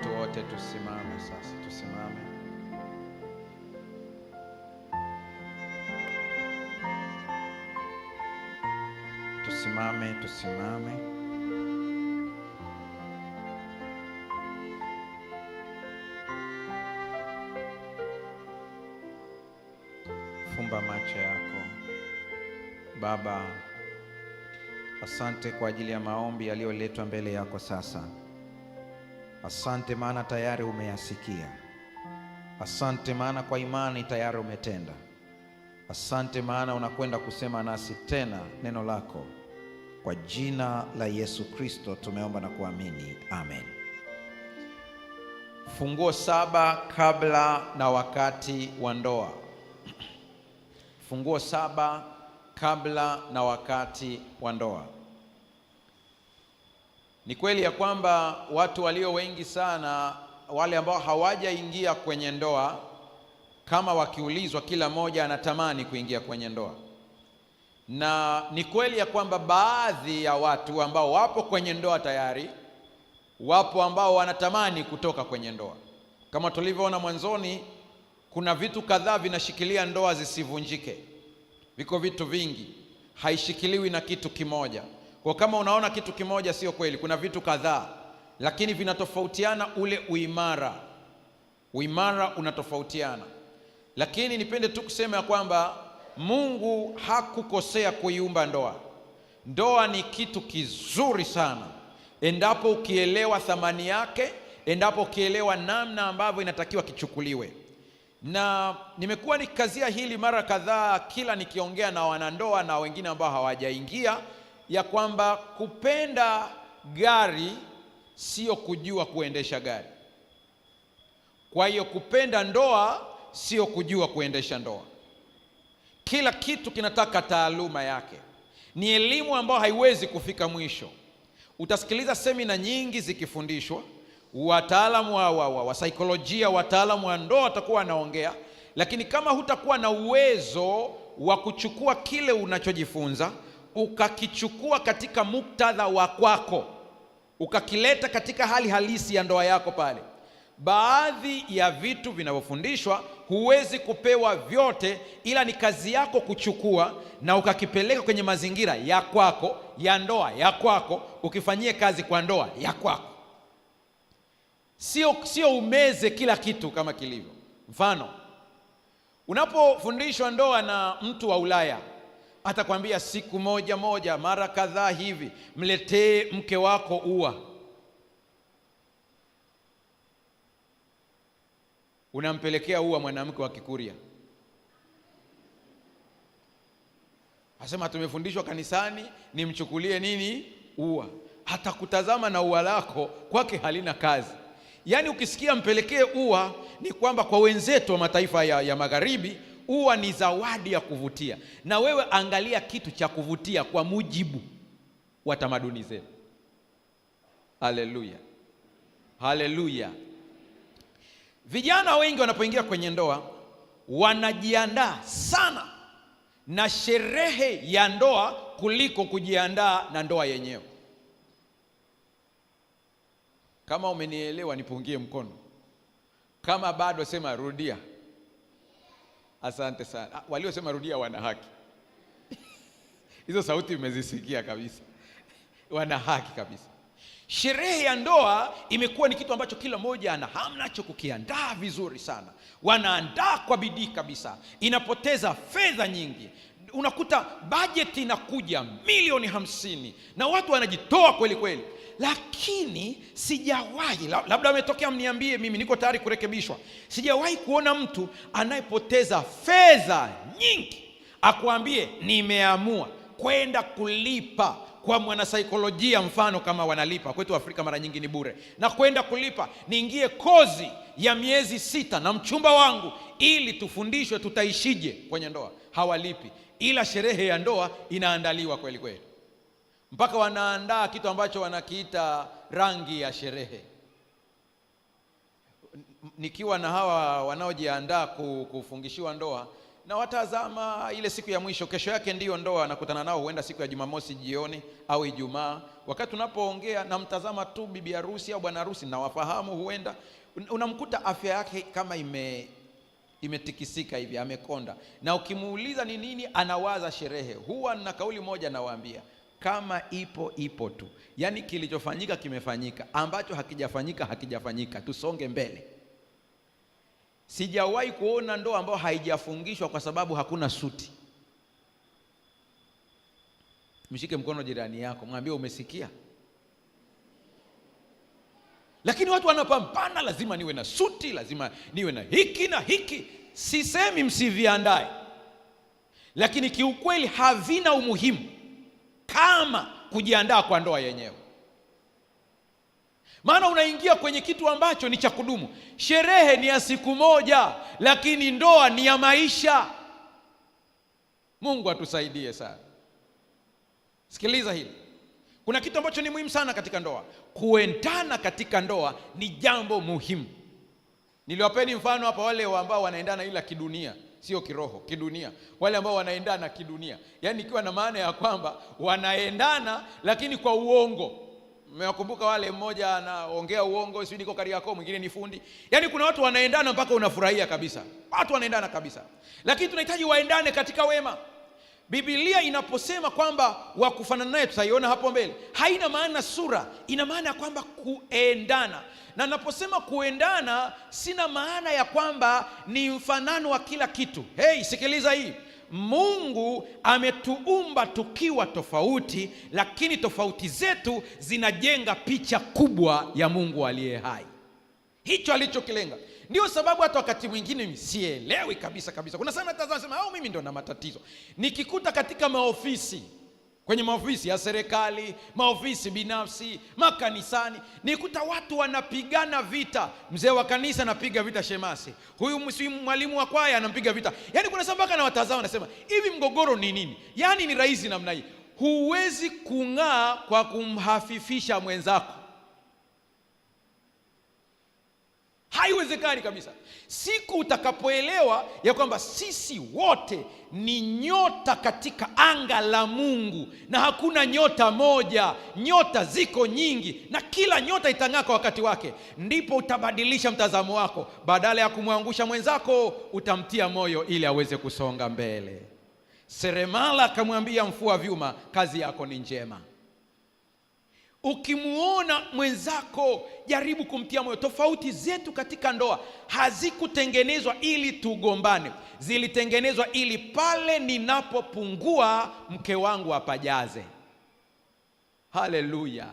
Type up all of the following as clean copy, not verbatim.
Watu wote tusimame sasa, tusimame. Tusimame, tusimame. Fumba macho yako. Baba, asante kwa ajili ya maombi yaliyoletwa mbele yako sasa. Asante maana tayari umeyasikia. Asante maana kwa imani tayari umetenda. Asante maana unakwenda kusema nasi tena neno lako. Kwa jina la Yesu Kristo tumeomba na kuamini, amen. Funguo 7 kabla na wakati wa ndoa. Funguo 7 kabla na wakati wa ndoa. Ni kweli ya kwamba watu walio wengi sana, wale ambao hawajaingia kwenye ndoa, kama wakiulizwa, kila mmoja anatamani kuingia kwenye ndoa. Na ni kweli ya kwamba baadhi ya watu ambao wapo kwenye ndoa tayari, wapo ambao wanatamani kutoka kwenye ndoa. Kama tulivyoona mwanzoni, kuna vitu kadhaa vinashikilia ndoa zisivunjike. Viko vitu vingi, haishikiliwi na kitu kimoja. Kwa kama unaona kitu kimoja sio kweli, kuna vitu kadhaa, lakini vinatofautiana ule uimara. Uimara unatofautiana. Lakini nipende tu kusema ya kwamba Mungu hakukosea kuiumba ndoa. Ndoa ni kitu kizuri sana endapo ukielewa thamani yake, endapo ukielewa namna ambavyo inatakiwa kichukuliwe. Na nimekuwa nikikazia hili mara kadhaa kila nikiongea na wanandoa na wengine ambao hawajaingia, ya kwamba kupenda gari sio kujua kuendesha gari. Kwa hiyo kupenda ndoa sio kujua kuendesha ndoa. Kila kitu kinataka taaluma yake. Ni elimu ambayo haiwezi kufika mwisho. Utasikiliza semina nyingi zikifundishwa, wataalamu wa saikolojia, wataalamu wa ndoa watakuwa wanaongea, lakini kama hutakuwa na uwezo wa kuchukua kile unachojifunza ukakichukua katika muktadha wa kwako, ukakileta katika hali halisi ya ndoa yako pale, baadhi ya vitu vinavyofundishwa huwezi kupewa vyote, ila ni kazi yako kuchukua na ukakipeleka kwenye mazingira ya kwako, ya ndoa ya kwako, ukifanyie kazi kwa ndoa ya kwako. Sio umeze kila kitu kama kilivyo. Mfano, unapofundishwa ndoa na mtu wa Ulaya, atakwambia siku moja moja mara kadhaa hivi, mletee mke wako ua. Unampelekea ua mwanamke wa Kikuria. Asema tumefundishwa kanisani nimchukulie nini ua. Hatakutazama na ua lako kwake halina kazi. Yaani ukisikia mpelekee ua, ni kwamba kwa wenzetu wa mataifa ya magharibi ua ni zawadi ya kuvutia. Na wewe angalia kitu cha kuvutia kwa mujibu wa tamaduni zetu. Haleluya. Haleluya. Vijana wengi wanapoingia kwenye ndoa wanajiandaa sana na sherehe ya ndoa kuliko kujiandaa na ndoa yenyewe. Kama umenielewa nipungie mkono. Kama bado sema rudia. Asante sana. Waliosema rudia wana haki. Hizo sauti mmezisikia kabisa. Wana haki kabisa. Sherehe ya ndoa imekuwa ni kitu ambacho kila mmoja ana hamu nacho kukiandaa vizuri sana. Wanaandaa kwa bidii kabisa. Inapoteza fedha nyingi. Unakuta budget inakuja milioni 50 na watu wanajitoa kweli kweli. Lakini sijawahi, labda ametokea mniambie mimi niko tayari kurekebishwa. Sijawahi kuona mtu anayepoteza fedha nyingi akuambie nimeamua kwenda kulipa kwa mwanasaikolojia, mfano kama wanalipa kwetu Afrika mara nyingi ni bure, na kwenda kulipa niingie kozi ya miezi 6 na mchumba wangu ili tufundishwe tutaishije kwenye ndoa. Hawalipi, ila sherehe ya ndoa inaandaliwa kweli kweli. Mpaka wanaandaa kitu ambacho wanakiita rangi ya sherehe. Nikiwa na hawa wanaojiandaa kufungishiwa ndoa, Na watazama ile siku ya mwisho, kesho yake ndiyo ndoa, nakutana nao huenda siku ya Jumamosi jioni au Ijumaa. Wakati tunapoongea namtazama tu bibi harusi au bwana harusi, nawafahamu, huenda unamkuta afya yake kama imetikisika hivi, amekonda, na ukimuuliza ni nini, anawaza sherehe. Huwa na kauli moja nawaambia, kama ipo ipo tu, yaani kilichofanyika kimefanyika, ambacho hakijafanyika hakijafanyika, tusonge mbele. Sijawahi kuona ndoa ambayo haijafungishwa kwa sababu hakuna suti. Mshike mkono jirani yako, mwambie umesikia. Lakini watu wanapambana, lazima niwe na suti, lazima niwe na hiki na hiki. Sisemi msiviandae, lakini kiukweli havina umuhimu kama kujiandaa kwa ndoa yenyewe. Maana unaingia kwenye kitu ambacho ni cha kudumu. Sherehe ni ya siku moja, lakini ndoa ni ya maisha. Mungu atusaidie sana. Sikiliza hili. Kuna kitu ambacho ni muhimu sana katika ndoa. Kuendana katika ndoa ni jambo muhimu. Niliwapeni mfano hapa wale ambao wanaendana ila kidunia, sio kiroho, kidunia. Wale ambao wanaendana kidunia, yaani ikiwa na maana ya kwamba wanaendana lakini kwa uongo. Mmewakumbuka wale, mmoja anaongea uongo, sijui niko Kariakoo, mwingine ni fundi. Yaani kuna watu wanaendana mpaka unafurahia kabisa. Watu wanaendana kabisa. Lakini tunahitaji waendane katika wema. Biblia inaposema kwamba wakufanana naye, tutaiona hapo mbele, haina maana sura, ina maana ya kwamba kuendana. Na naposema kuendana, sina maana ya kwamba ni mfanano wa kila kitu. Hey, sikiliza hii. Mungu ametuumba tukiwa tofauti, lakini tofauti zetu zinajenga picha kubwa ya Mungu aliye hai. Hicho alichokilenga. Ndio sababu hata wakati mwingine sielewi kabisa kabisa. Kuna sana tazama sema, au mimi ndo na matatizo. Nikikuta katika maofisi, kwenye maofisi ya serikali, maofisi binafsi, makanisani, nikuta watu wanapigana vita. Mzee wa kanisa anapiga vita shemasi, huyu si mwalimu wa kwaya anampiga vita. Yaani kuna sababu mpaka nawatazama nasema, hivi mgogoro ni nini? Yaani ni rahisi namna hii. Huwezi kung'aa kwa kumhafifisha mwenzako. Haiwezekani kabisa. Siku utakapoelewa ya kwamba sisi wote ni nyota katika anga la Mungu, na hakuna nyota moja, nyota ziko nyingi, na kila nyota itang'aa kwa wakati wake, ndipo utabadilisha mtazamo wako. Badala ya kumwangusha mwenzako, utamtia moyo ili aweze kusonga mbele. Seremala akamwambia mfua vyuma, kazi yako ni njema. Ukimuona mwenzako jaribu kumtia moyo. Tofauti zetu katika ndoa hazikutengenezwa ili tugombane, zilitengenezwa ili pale ninapopungua mke wangu apajaze. Haleluya!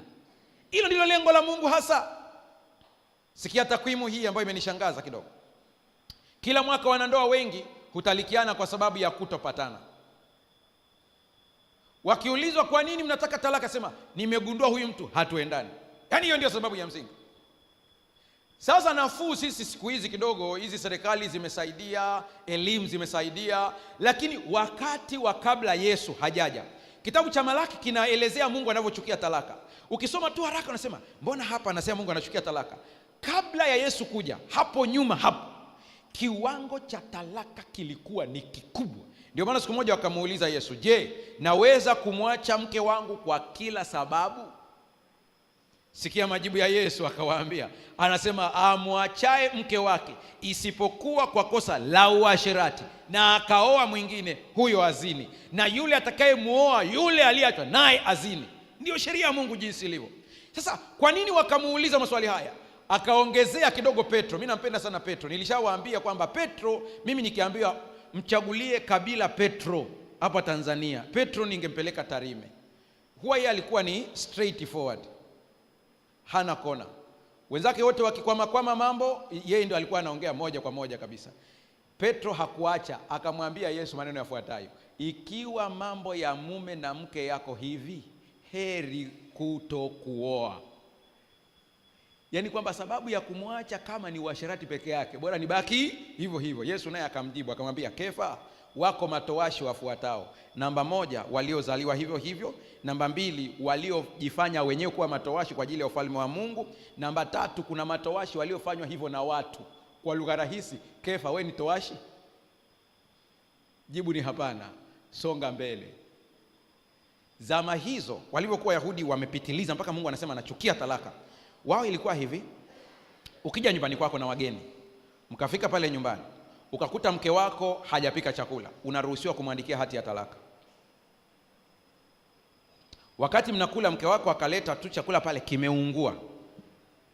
Hilo ndilo lengo la Mungu hasa. Sikia takwimu hii ambayo imenishangaza kidogo. Kila mwaka wanandoa wengi hutalikiana kwa sababu ya kutopatana. Wakiulizwa kwa nini mnataka talaka, sema nimegundua huyu mtu hatuendani. Yaani hiyo ndio sababu ya msingi. Sasa nafuu sisi siku hizi kidogo, hizi serikali zimesaidia, elimu zimesaidia, lakini wakati wa kabla Yesu hajaja, kitabu cha Malaki kinaelezea Mungu anavyochukia talaka. Ukisoma tu haraka unasema mbona hapa anasema Mungu anachukia talaka? Kabla ya Yesu kuja, hapo nyuma hapo, kiwango cha talaka kilikuwa ni kikubwa. Ndio maana siku moja wakamuuliza Yesu, je, naweza kumwacha mke wangu kwa kila sababu? Sikia majibu ya Yesu, akawaambia, anasema amwachae mke wake isipokuwa kwa kosa la uasherati na akaoa mwingine, huyo azini, na yule atakayemuoa yule aliyeachwa naye azini. Ndio sheria ya Mungu jinsi ilivyo. Sasa kwa nini wakamuuliza maswali haya? Akaongezea kidogo Petro. Mimi nampenda sana Petro. Nilishawaambia kwamba Petro, mimi nikiambiwa mchagulie kabila Petro hapa Tanzania, Petro ningempeleka Tarime. Huwa yeye alikuwa ni straight forward, hana kona. Wenzake wote wakikwamakwama mambo, yeye ndio alikuwa anaongea moja kwa moja kabisa. Petro hakuacha, akamwambia Yesu maneno yafuatayo: ikiwa mambo ya mume na mke yako hivi, heri kutokuoa. Yaani kwamba sababu ya kumwacha kama ni uasherati peke yake, bora nibaki hivyo hivyo. Yesu naye akamjibu akamwambia, Kefa, wako matowashi wafuatao. Namba moja, waliozaliwa hivyo hivyo. Namba mbili, waliojifanya wenyewe kuwa matowashi kwa ajili ya ufalme wa Mungu. Namba tatu, kuna matowashi waliofanywa hivyo na watu. Kwa lugha rahisi, Kefa, we ni towashi? Jibu ni hapana, songa mbele. Zama hizo walivyokuwa Wayahudi wamepitiliza mpaka Mungu anasema anachukia talaka. Wao ilikuwa hivi, ukija nyumbani kwako na wageni, mkafika pale nyumbani, ukakuta mke wako hajapika chakula, unaruhusiwa kumwandikia hati ya talaka. Wakati mnakula, mke wako akaleta tu chakula pale kimeungua,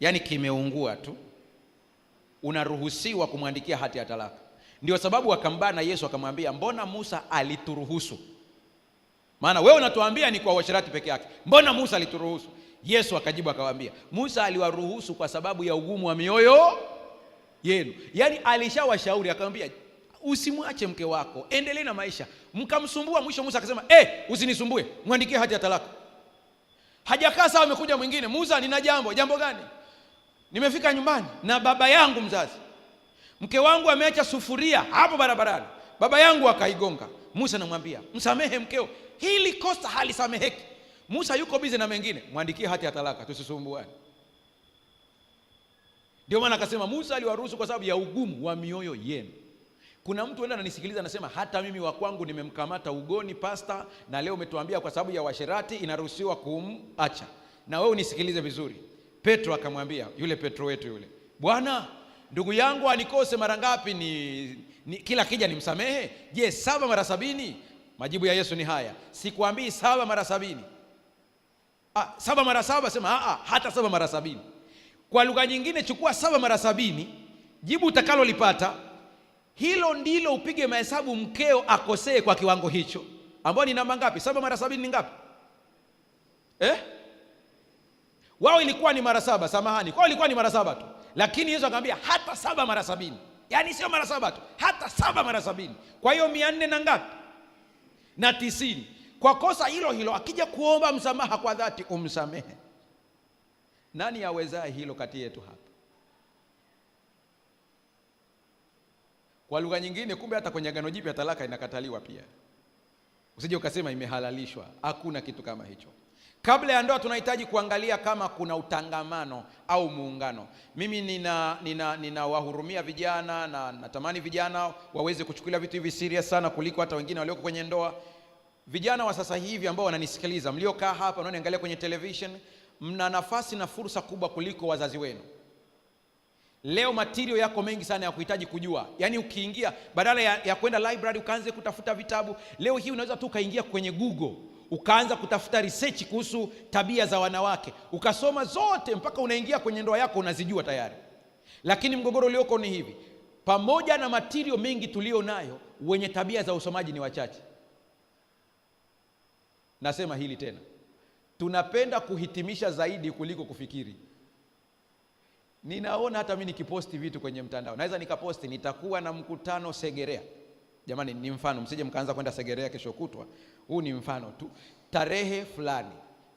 yaani kimeungua tu, unaruhusiwa kumwandikia hati ya talaka. Ndio sababu wakambana Yesu akamwambia, mbona Musa alituruhusu? Maana wewe unatuambia ni kwa uasherati peke yake, mbona Musa alituruhusu? Yesu akajibu akawaambia, Musa aliwaruhusu kwa sababu ya ugumu wa mioyo yenu. Yaani alishawashauri akamwambia, usimwache mke wako, endelee na maisha. Mkamsumbua, mwisho Musa akasema, usinisumbue, mwandikie hati ya talaka. Hajakaa sawa, amekuja mwingine, Musa, nina jambo. Jambo gani? Nimefika nyumbani na baba yangu mzazi, mke wangu ameacha sufuria hapo barabarani, baba yangu akaigonga. Musa anamwambia msamehe mkeo, hili kosa halisameheki. Musa yuko bize na mengine, mwandikie hati ya talaka, tusisumbuane. Ndio maana akasema Musa aliwaruhusu kwa sababu ya ugumu wa mioyo yenu. Kuna mtu enda ananisikiliza anasema, hata mimi wa kwangu nimemkamata ugoni pasta, na leo umetuambia kwa sababu ya uasherati inaruhusiwa kumacha. Na wewe unisikilize vizuri. Petro akamwambia yule Petro wetu yule, Bwana, ndugu yangu anikose mara ngapi ni kila kija nimsamehe? Je, 7 mara 70? Majibu ya Yesu ni haya, sikuambii 7 mara 70. 7 mara 7, sema hata 7 mara 70. Kwa lugha nyingine, chukua 7 mara 70, jibu utakalolipata hilo ndilo upige mahesabu mkeo akosee kwa kiwango hicho, ambao ni namba ngapi? 7 mara 70 ni ngapi? Wao ilikuwa ni mara 7, samahani. Kwao ilikuwa ni mara 7 tu. Lakini Yesu akamwambia hata 7 mara 70. Yaani sio mara 7 tu, hata 7 mara 70. Kwa hiyo 400 na ngapi? Na 90. Kwa kosa hilo hilo akija kuomba msamaha kwa dhati umsamehe. Nani awezaye hilo kati yetu hapa? Kwa lugha nyingine, kumbe hata kwenye Agano Jipya talaka inakataliwa pia. Usije ukasema imehalalishwa. Hakuna kitu kama hicho. Kabla ya ndoa tunahitaji kuangalia kama kuna utangamano au muungano. Mimi ninawahurumia vijana na natamani vijana waweze kuchukulia vitu hivi serious sana kuliko hata wengine walioko kwenye ndoa. Vijana wa sasa hivi ambao wananisikiliza, mliokaa hapa mnaoniangalia kwenye television, mna nafasi na fursa kubwa kuliko wazazi wenu. Leo material yako mengi sana ya kuhitaji kujua. Yaani ukiingia badala ya kwenda library ukaanze kutafuta vitabu, leo hii unaweza tu ukaingia kwenye Google ukaanza kutafuta research kuhusu tabia za wanawake, ukasoma zote mpaka unaingia kwenye ndoa yako unazijua tayari. Lakini mgogoro ulioko ni hivi, pamoja na material mengi tulio nayo, wenye tabia za usomaji ni wachache. Nasema hili tena, tunapenda kuhitimisha zaidi kuliko kufikiri. Ninaona hata mimi nikiposti vitu kwenye mtandao, naweza nikaposti nitakuwa na mkutano Segerea. Jamani, ni mfano, msije mkaanza kwenda Segerea kesho kutwa. Huu ni mfano tu. Tarehe fulani,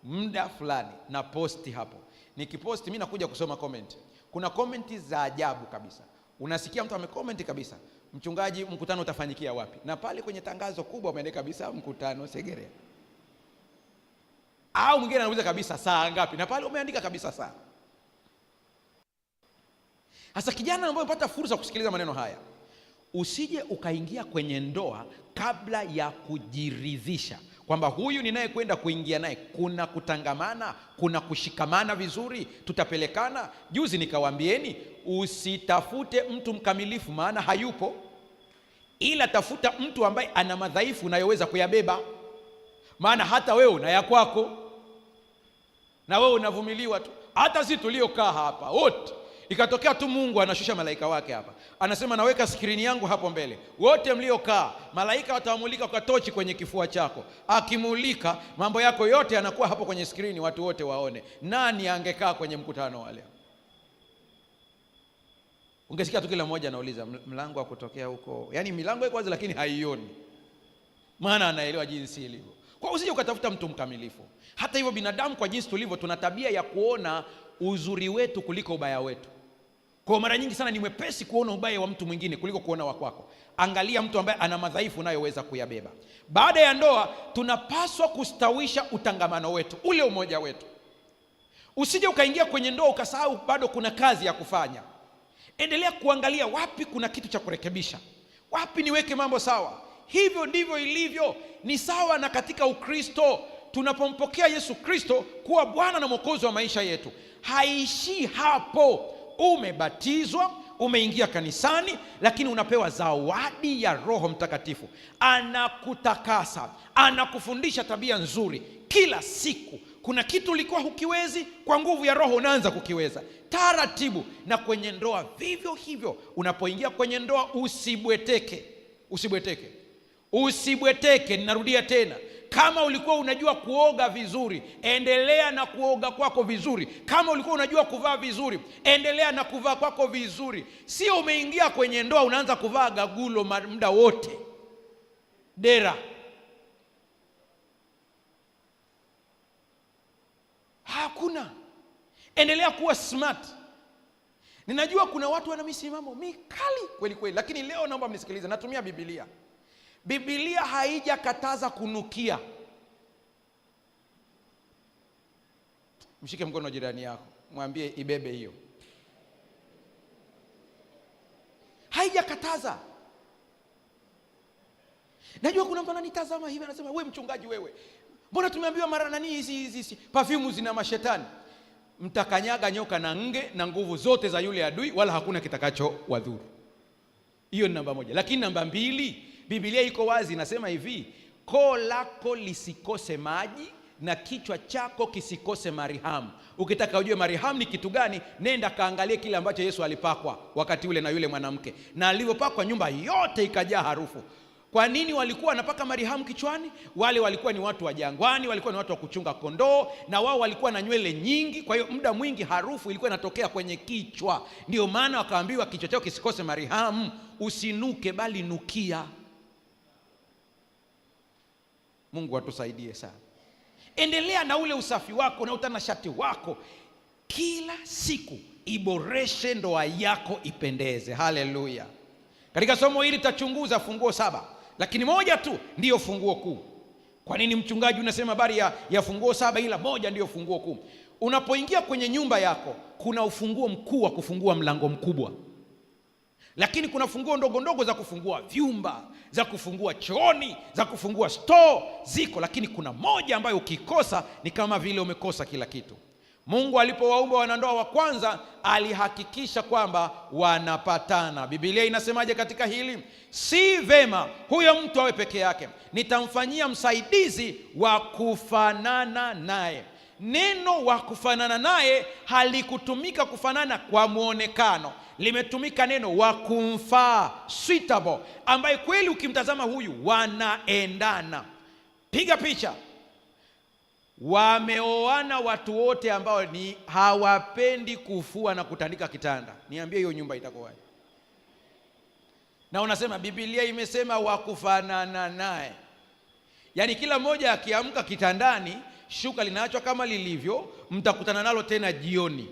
muda fulani na posti hapo. Nikiposti mimi nakuja kusoma comment. Kuna comment za ajabu kabisa. Unasikia mtu amecomment kabisa, mchungaji, mkutano utafanyikia wapi? Na pale kwenye tangazo kubwa umeandika kabisa mkutano Segerea. Au mwingine anauliza kabisa saa ngapi? Na pale umeandika kabisa saa. Sasa kijana ambaye umepata fursa kusikiliza maneno haya, usije ukaingia kwenye ndoa kabla ya kujiridhisha kwamba huyu ninayekwenda kuingia naye kuna kutangamana, kuna kushikamana vizuri, tutapelekana. Juzi nikawaambieni usitafute mtu mkamilifu, maana hayupo, ila tafuta mtu ambaye ana madhaifu unayoweza kuyabeba, maana hata wewe una ya kwako na wewe unavumiliwa tu. Hata sisi tuliokaa hapa wote, ikatokea tu Mungu anashusha malaika wake hapa, anasema naweka skrini yangu hapo mbele, wote mliokaa, malaika watawamulika kwa tochi kwenye kifua chako. Akimulika mambo yako yote yanakuwa hapo kwenye skrini, watu wote waone. Nani angekaa kwenye mkutano wa leo? Ungesikia tu kila mmoja anauliza mlango wa kutokea huko, yaani milango iko wazi lakini haioni, maana anaelewa jinsi ilivyo. Kwa usije ukatafuta mtu mkamilifu. Hata hivyo binadamu kwa jinsi tulivyo, tuna tabia ya kuona uzuri wetu kuliko ubaya wetu. Kwa mara nyingi sana ni mwepesi kuona ubaya wa mtu mwingine kuliko kuona wa kwako. Angalia mtu ambaye ana madhaifu unayoweza kuyabeba. Baada ya ndoa tunapaswa kustawisha utangamano wetu, ule umoja wetu. Usije ukaingia kwenye ndoa ukasahau bado kuna kazi ya kufanya. Endelea kuangalia wapi kuna kitu cha kurekebisha, wapi niweke mambo sawa. Hivyo ndivyo ilivyo. Ni sawa na katika Ukristo, tunapompokea Yesu Kristo kuwa Bwana na Mwokozi wa maisha yetu, haishii hapo. Umebatizwa, umeingia kanisani, lakini unapewa zawadi ya Roho Mtakatifu. Anakutakasa, anakufundisha tabia nzuri kila siku. Kuna kitu ulikuwa hukiwezi, kwa nguvu ya Roho unaanza kukiweza taratibu. Na kwenye ndoa vivyo hivyo. Unapoingia kwenye ndoa usibweteke, usibweteke, usibweteke. Ninarudia tena, kama ulikuwa unajua kuoga vizuri, endelea na kuoga kwako vizuri. Kama ulikuwa unajua kuvaa vizuri, endelea na kuvaa kwako vizuri. Sio umeingia kwenye ndoa unaanza kuvaa gagulo muda wote, dera. Hakuna. Endelea kuwa smart. Ninajua kuna watu wana misimamo mikali kweli kweli, lakini leo naomba mnisikilize. Natumia Biblia. Biblia haijakataza kunukia. Mshike mkono jirani yako, mwambie ibebe hiyo. Haijakataza. Najua kuna mtu ananitazama hivi anasema, we mchungaji wewe, mbona tumeambiwa mara nani hizi perfume zina mashetani? Mtakanyaga nyoka na nge na nguvu zote za yule adui, wala hakuna kitakacho wadhuru. Hiyo ni namba moja. Lakini namba mbili, Biblia iko wazi inasema hivi, koo lako lisikose maji na kichwa chako kisikose marihamu. Ukitaka ujue marihamu ni kitu gani, nenda kaangalie kile ambacho Yesu alipakwa wakati ule na yule mwanamke, na alivyopakwa nyumba yote ikajaa harufu. Kwa nini walikuwa wanapaka marihamu kichwani? Wale walikuwa ni watu wa jangwani, walikuwa ni watu wa kuchunga kondoo, na wao walikuwa na nywele nyingi. Kwa hiyo muda mwingi harufu ilikuwa inatokea kwenye kichwa. Ndio maana wakaambiwa kichwa chao kisikose marihamu, usinuke bali nukia. Mungu atusaidie sana. Endelea na ule usafi wako na utanashati wako kila siku, iboreshe ndoa yako ipendeze. Haleluya! Katika somo hili tutachunguza funguo 7, lakini moja tu ndiyo funguo kuu. Kwa nini mchungaji unasema habari ya funguo 7 ila moja ndiyo funguo kuu? Unapoingia kwenye nyumba yako kuna ufunguo mkuu wa kufungua mlango mkubwa, lakini kuna funguo ndogo ndogo za kufungua vyumba, za kufungua chooni, za kufungua store ziko, lakini kuna moja ambayo ukikosa ni kama vile umekosa kila kitu. Mungu alipowaumba wanandoa wa kwanza alihakikisha kwamba wanapatana. Biblia inasemaje katika hili? Si vema huyo mtu awe peke yake, nitamfanyia msaidizi wa kufanana naye. Neno wa kufanana naye halikutumika kufanana kwa muonekano, limetumika neno wa kumfaa, suitable, ambaye kweli ukimtazama huyu wanaendana. Piga picha. Wameoana watu wote ambao ni hawapendi kufua na kutandika kitanda. Niambie hiyo nyumba itakuwaje? Na unasema Biblia imesema wa kufanana naye. Yaani kila mmoja akiamka kitandani, shuka linaachwa kama lilivyo, mtakutana nalo tena jioni.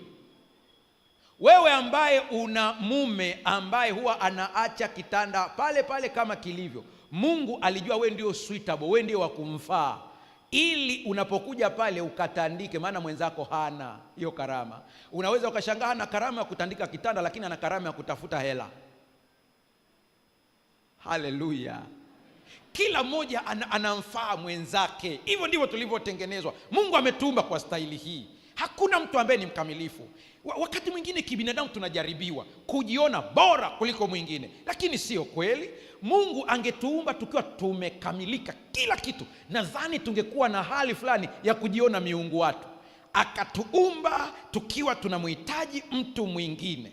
Wewe ambaye una mume ambaye huwa anaacha kitanda pale pale kama kilivyo, Mungu alijua wewe ndio suitable, wewe ndio wa kumfaa, ili unapokuja pale ukatandike, maana mwenzako hana hiyo karama. Unaweza ukashangaa hana karama ya kutandika kitanda, lakini ana karama ya kutafuta hela. Haleluya! Kila mmoja anamfaa mwenzake. Hivyo ndivyo tulivyotengenezwa. Mungu ametuumba kwa staili hii. Hakuna mtu ambaye ni mkamilifu. Wakati mwingine kibinadamu tunajaribiwa kujiona bora kuliko mwingine, lakini sio kweli. Mungu angetuumba tukiwa tumekamilika kila kitu, nadhani tungekuwa na hali fulani ya kujiona miungu watu. Akatuumba tukiwa tunamhitaji mtu mwingine.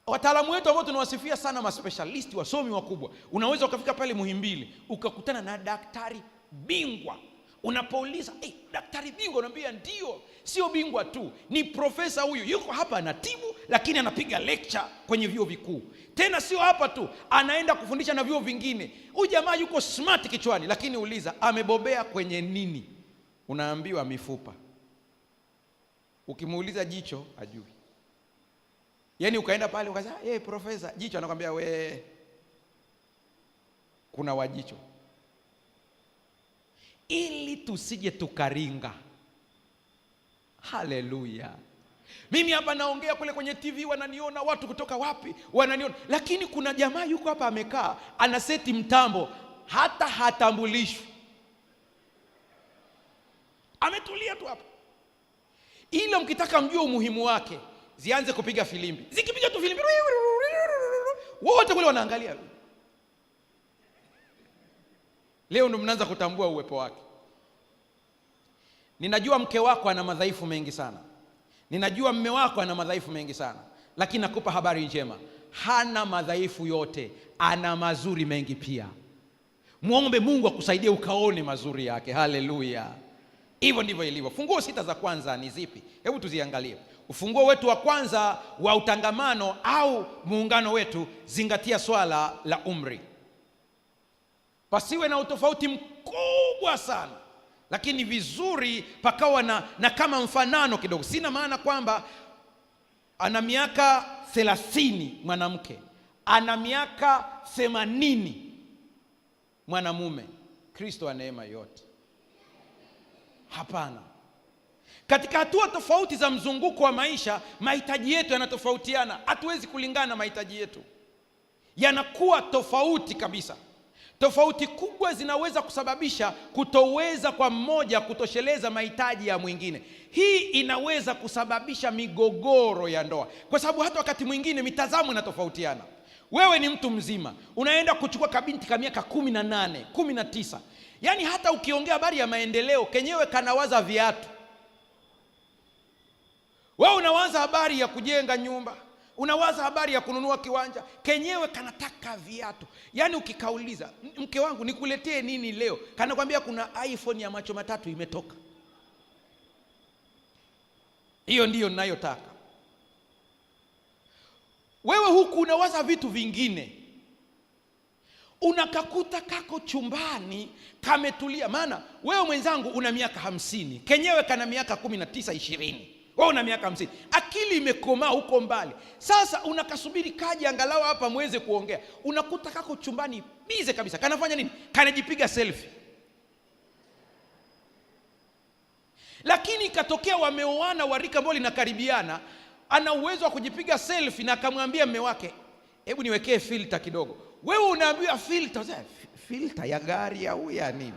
Wataalamu wetu ambao tunawasifia sana, maspecialist, wasomi wakubwa, unaweza ukafika pale Muhimbili ukakutana na daktari bingwa. Unapouliza, hey, daktari bingwa, unaambia ndio, sio bingwa tu, ni profesa huyu, yuko hapa anatibu, lakini anapiga lecture kwenye vyuo vikuu. Tena sio hapa tu, anaenda kufundisha na vyuo vingine. Huyu jamaa yuko smart kichwani, lakini uliza amebobea kwenye nini? Unaambiwa mifupa. Ukimuuliza jicho, hajui. Yaani ukaenda pale ukasema, hey, profesa, jicho, anakuambia we kuna wajicho. Ili tusije tukaringa. Haleluya. Mimi hapa naongea kule kwenye TV wananiona, watu kutoka wapi wananiona, lakini kuna jamaa yuko hapa amekaa anaseti mtambo, hata hatambulishwi, ametulia tu hapa. Ila mkitaka mjue umuhimu wake, zianze kupiga filimbi. Zikipiga tu filimbi, wote kule wanaangalia. Leo ndo mnaanza kutambua uwepo wake. Ninajua mke wako ana madhaifu mengi sana, ninajua mme wako ana madhaifu mengi sana, lakini nakupa habari njema, hana madhaifu yote, ana mazuri mengi pia. Mwombe Mungu akusaidie ukaone mazuri yake. Haleluya! Hivyo ndivyo ilivyo. Funguo sita za kwanza ni zipi? Hebu tuziangalie. Ufunguo wetu wa kwanza wa utangamano au muungano wetu, zingatia swala la umri. Pasiwe na utofauti mkubwa sana, lakini vizuri pakawa na kama mfanano kidogo. Sina maana kwamba ana miaka 30 mwanamke, ana miaka 80 mwanamume. Kristo wa neema yote. Hapana. Katika hatua tofauti za mzunguko wa maisha, mahitaji yetu yanatofautiana. Hatuwezi kulingana, mahitaji yetu yanakuwa tofauti kabisa. Tofauti kubwa zinaweza kusababisha kutoweza kwa mmoja kutosheleza mahitaji ya mwingine. Hii inaweza kusababisha migogoro ya ndoa, kwa sababu hata wakati mwingine mitazamo inatofautiana. Wewe ni mtu mzima, unaenda kuchukua kabinti ka miaka 18, 19. Yaani hata ukiongea habari ya maendeleo, kenyewe kanawaza viatu. Wewe unawaza habari ya kujenga nyumba, unawaza habari ya kununua kiwanja, kenyewe kanataka viatu. Yaani ukikauliza, mke wangu nikuletee nini leo, kanakwambia kuna iPhone ya macho matatu imetoka, hiyo ndiyo ninayotaka. Wewe huku unawaza vitu vingine, unakakuta kako chumbani kametulia. Maana wewe mwenzangu una miaka 50, kenyewe kana miaka 19, 20. Wewe una miaka 50, akili imekomaa huko mbali. Sasa unakasubiri kaje angalau hapa muweze kuongea, unakuta kako chumbani bize kabisa. Kanafanya nini? Kanajipiga selfie. Lakini ikatokea wameoana, warika ambao linakaribiana, ana uwezo wa kujipiga selfie na akamwambia mme wake, hebu niwekee filter kidogo. Wewe unaambiwa filter, filter ya gari au ya nini?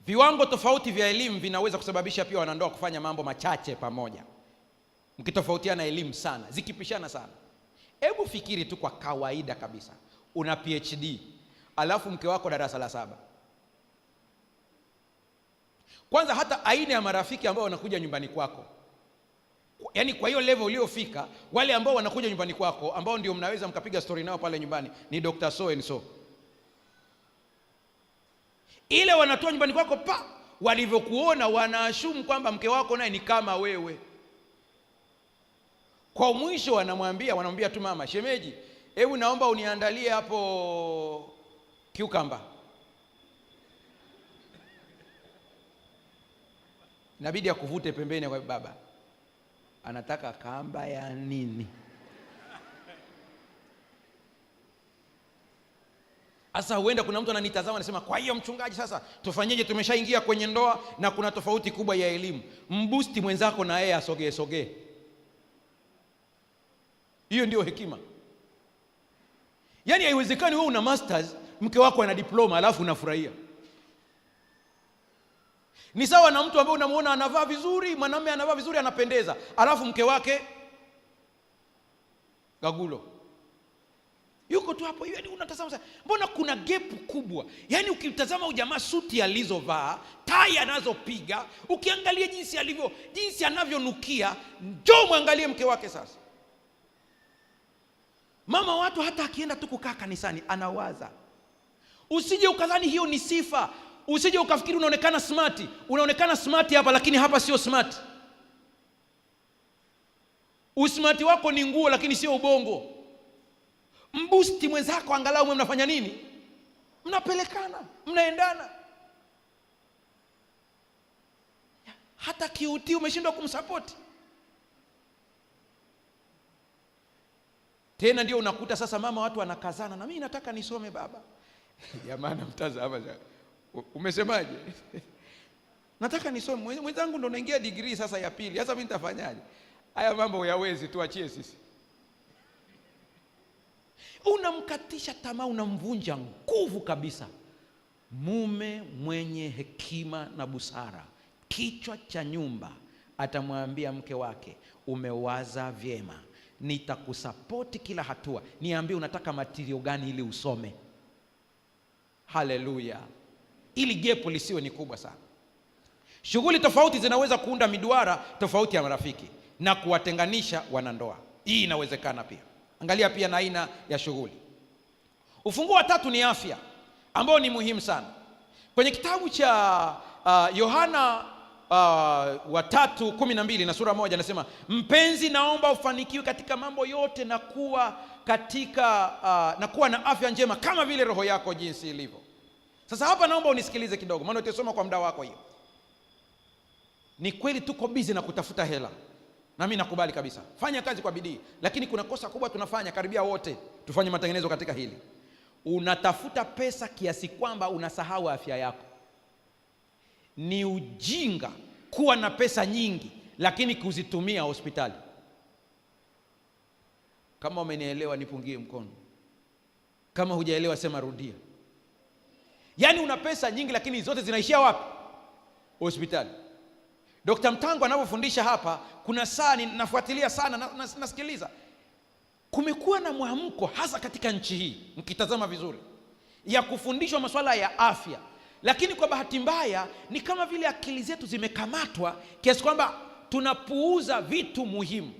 Viwango tofauti vya elimu vinaweza kusababisha pia wanandoa kufanya mambo machache pamoja, mkitofautiana elimu sana, zikipishana sana. Hebu fikiri tu kwa kawaida kabisa, una PhD alafu mke wako darasa la 7. Kwanza hata aina ya marafiki ambao wanakuja nyumbani kwako, yaani kwa hiyo level uliofika, wale ambao wanakuja nyumbani kwako ambao ndio mnaweza mkapiga story nao pale nyumbani ni Dr. So and so. Ile wanatoa nyumbani kwako pa walivyokuona wanaashumu kwamba mke wako naye ni kama wewe. Kwa mwisho wanamwambia tu mama, shemeji, hebu naomba uniandalie hapo cucumber. Inabidi akuvute pembeni kwa baba, anataka kamba ya nini? Sasa huenda kuna mtu ananitazama anasema, kwa hiyo mchungaji, sasa tufanyeje? Tumeshaingia kwenye ndoa na kuna tofauti kubwa ya elimu. Mbusti mwenzako na yeye asogee sogee. Hiyo ndio hekima. Yaani haiwezekani wewe una masters, mke wako ana diploma alafu unafurahia. Ni sawa na mtu ambaye unamuona anavaa vizuri, mwanamume anavaa vizuri, anapendeza, alafu mke wake gagulo yuko tu hapo. Yaani unatazama sasa, mbona kuna gap kubwa? Yaani ukitazama ujamaa suti alizovaa, tai anazopiga, ukiangalia jinsi alivyo, jinsi anavyonukia, njoo muangalie mke wake sasa. Mama watu hata akienda tu kukaa kanisani anawaza. Usije ukadhani hiyo ni sifa. Usije ukafikiri unaonekana smart. Unaonekana smart hapa, lakini hapa sio smart. Usmart wako ni nguo, lakini sio ubongo. Mbusti mwenzako angalau mwe mnafanya nini? Mnapelekana, mnaendana. Hata kiuti umeshindwa kumsupport. Tena ndio unakuta sasa mama watu wanakazana, na mimi nataka nisome baba. Jamaa namtazama, umesemaje? Nataka nisome, mwenzangu ndo naingia degree sasa ya pili, sasa mimi nitafanyaje? Haya mambo huyawezi, tuachie sisi. Unamkatisha tamaa, unamvunja nguvu kabisa. Mume mwenye hekima na busara, kichwa cha nyumba, atamwambia mke wake, umewaza vyema, nitakusapoti kila hatua, niambie unataka matirio gani ili usome. Haleluya! Ili gepu lisiwe ni kubwa sana. Shughuli tofauti zinaweza kuunda miduara tofauti ya marafiki na kuwatenganisha wanandoa. Hii inawezekana pia. Angalia pia na aina ya shughuli. Ufunguo wa tatu ni afya, ambao ni muhimu sana. Kwenye kitabu cha Yohana wa 3:12 na sura 1 anasema, mpenzi, naomba ufanikiwe katika mambo yote na kuwa katika na kuwa na afya njema kama vile roho yako jinsi ilivyo. Sasa hapa naomba unisikilize kidogo, maana utasoma kwa muda wako hiyo. Ni kweli tuko busy na kutafuta hela, na mimi nakubali kabisa, fanya kazi kwa bidii, lakini kuna kosa kubwa tunafanya, karibia wote tufanye matengenezo katika hili. Unatafuta pesa kiasi kwamba unasahau afya yako. Ni ujinga kuwa na pesa nyingi lakini kuzitumia hospitali. Kama umenielewa nipungie mkono, kama hujaelewa sema rudia. Yaani una pesa nyingi lakini zote zinaishia wapi? Hospitali. Dr. Mtango anavyofundisha hapa, kuna saa nafuatilia sana, nasikiliza. Kumekuwa na mwamko hasa katika nchi hii, mkitazama vizuri, ya kufundishwa masuala ya afya, lakini kwa bahati mbaya ni kama vile akili zetu zimekamatwa kiasi kwamba tunapuuza vitu muhimu.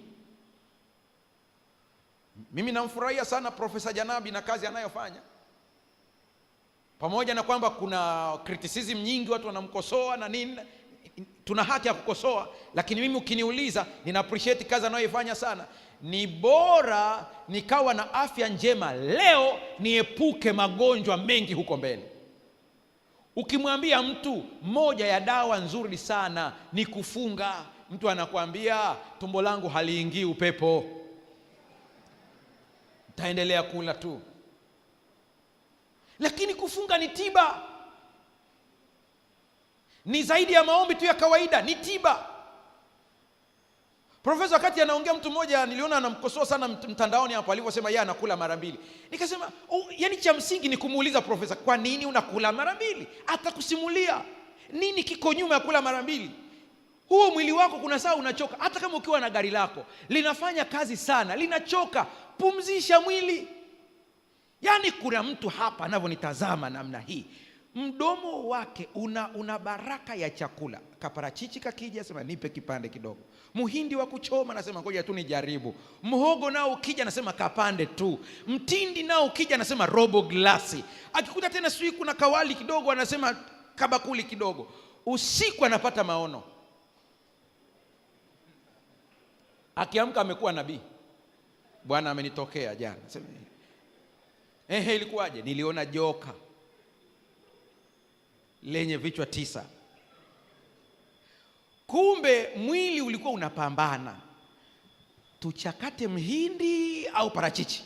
Mimi namfurahia sana Profesa Janabi na kazi anayofanya, pamoja na kwamba kuna criticism nyingi, watu wanamkosoa na nini. Tuna haki ya kukosoa, lakini mimi ukiniuliza, nina appreciate kazi anayoifanya sana. Ni bora nikawa na afya njema leo, niepuke magonjwa mengi huko mbele. Ukimwambia mtu moja ya dawa nzuri sana ni kufunga, mtu anakuambia tumbo langu haliingii upepo, taendelea kula tu. Lakini kufunga ni tiba, ni zaidi ya maombi tu ya kawaida, ni tiba. Profesa wakati anaongea, mtu mmoja niliona anamkosoa sana mtandaoni hapo alivyosema yeye anakula mara mbili. Nikasema yani cha msingi ni kumuuliza profesa, kwa nini unakula mara mbili? Atakusimulia nini kiko nyuma ya kula mara mbili. Huo mwili wako kuna saa unachoka, hata kama ukiwa na gari lako linafanya kazi sana, linachoka. Pumzisha mwili. Yaani kuna mtu hapa anavyonitazama namna hii, mdomo wake una baraka ya chakula. Kaparachichi kakija, sema nipe kipande kidogo. Muhindi wa kuchoma nasema ngoja tu nijaribu. Mhogo nao ukija nasema kapande tu. Mtindi nao ukija nasema robo glasi. Akikuta tena sijui kuna kawali kidogo anasema kabakuli kidogo. Usiku anapata maono, akiamka amekuwa nabii. Bwana amenitokea jana. Sema, ehe, ilikuwaje? Niliona joka lenye vichwa 9. Kumbe mwili ulikuwa unapambana, tuchakate mhindi au parachichi,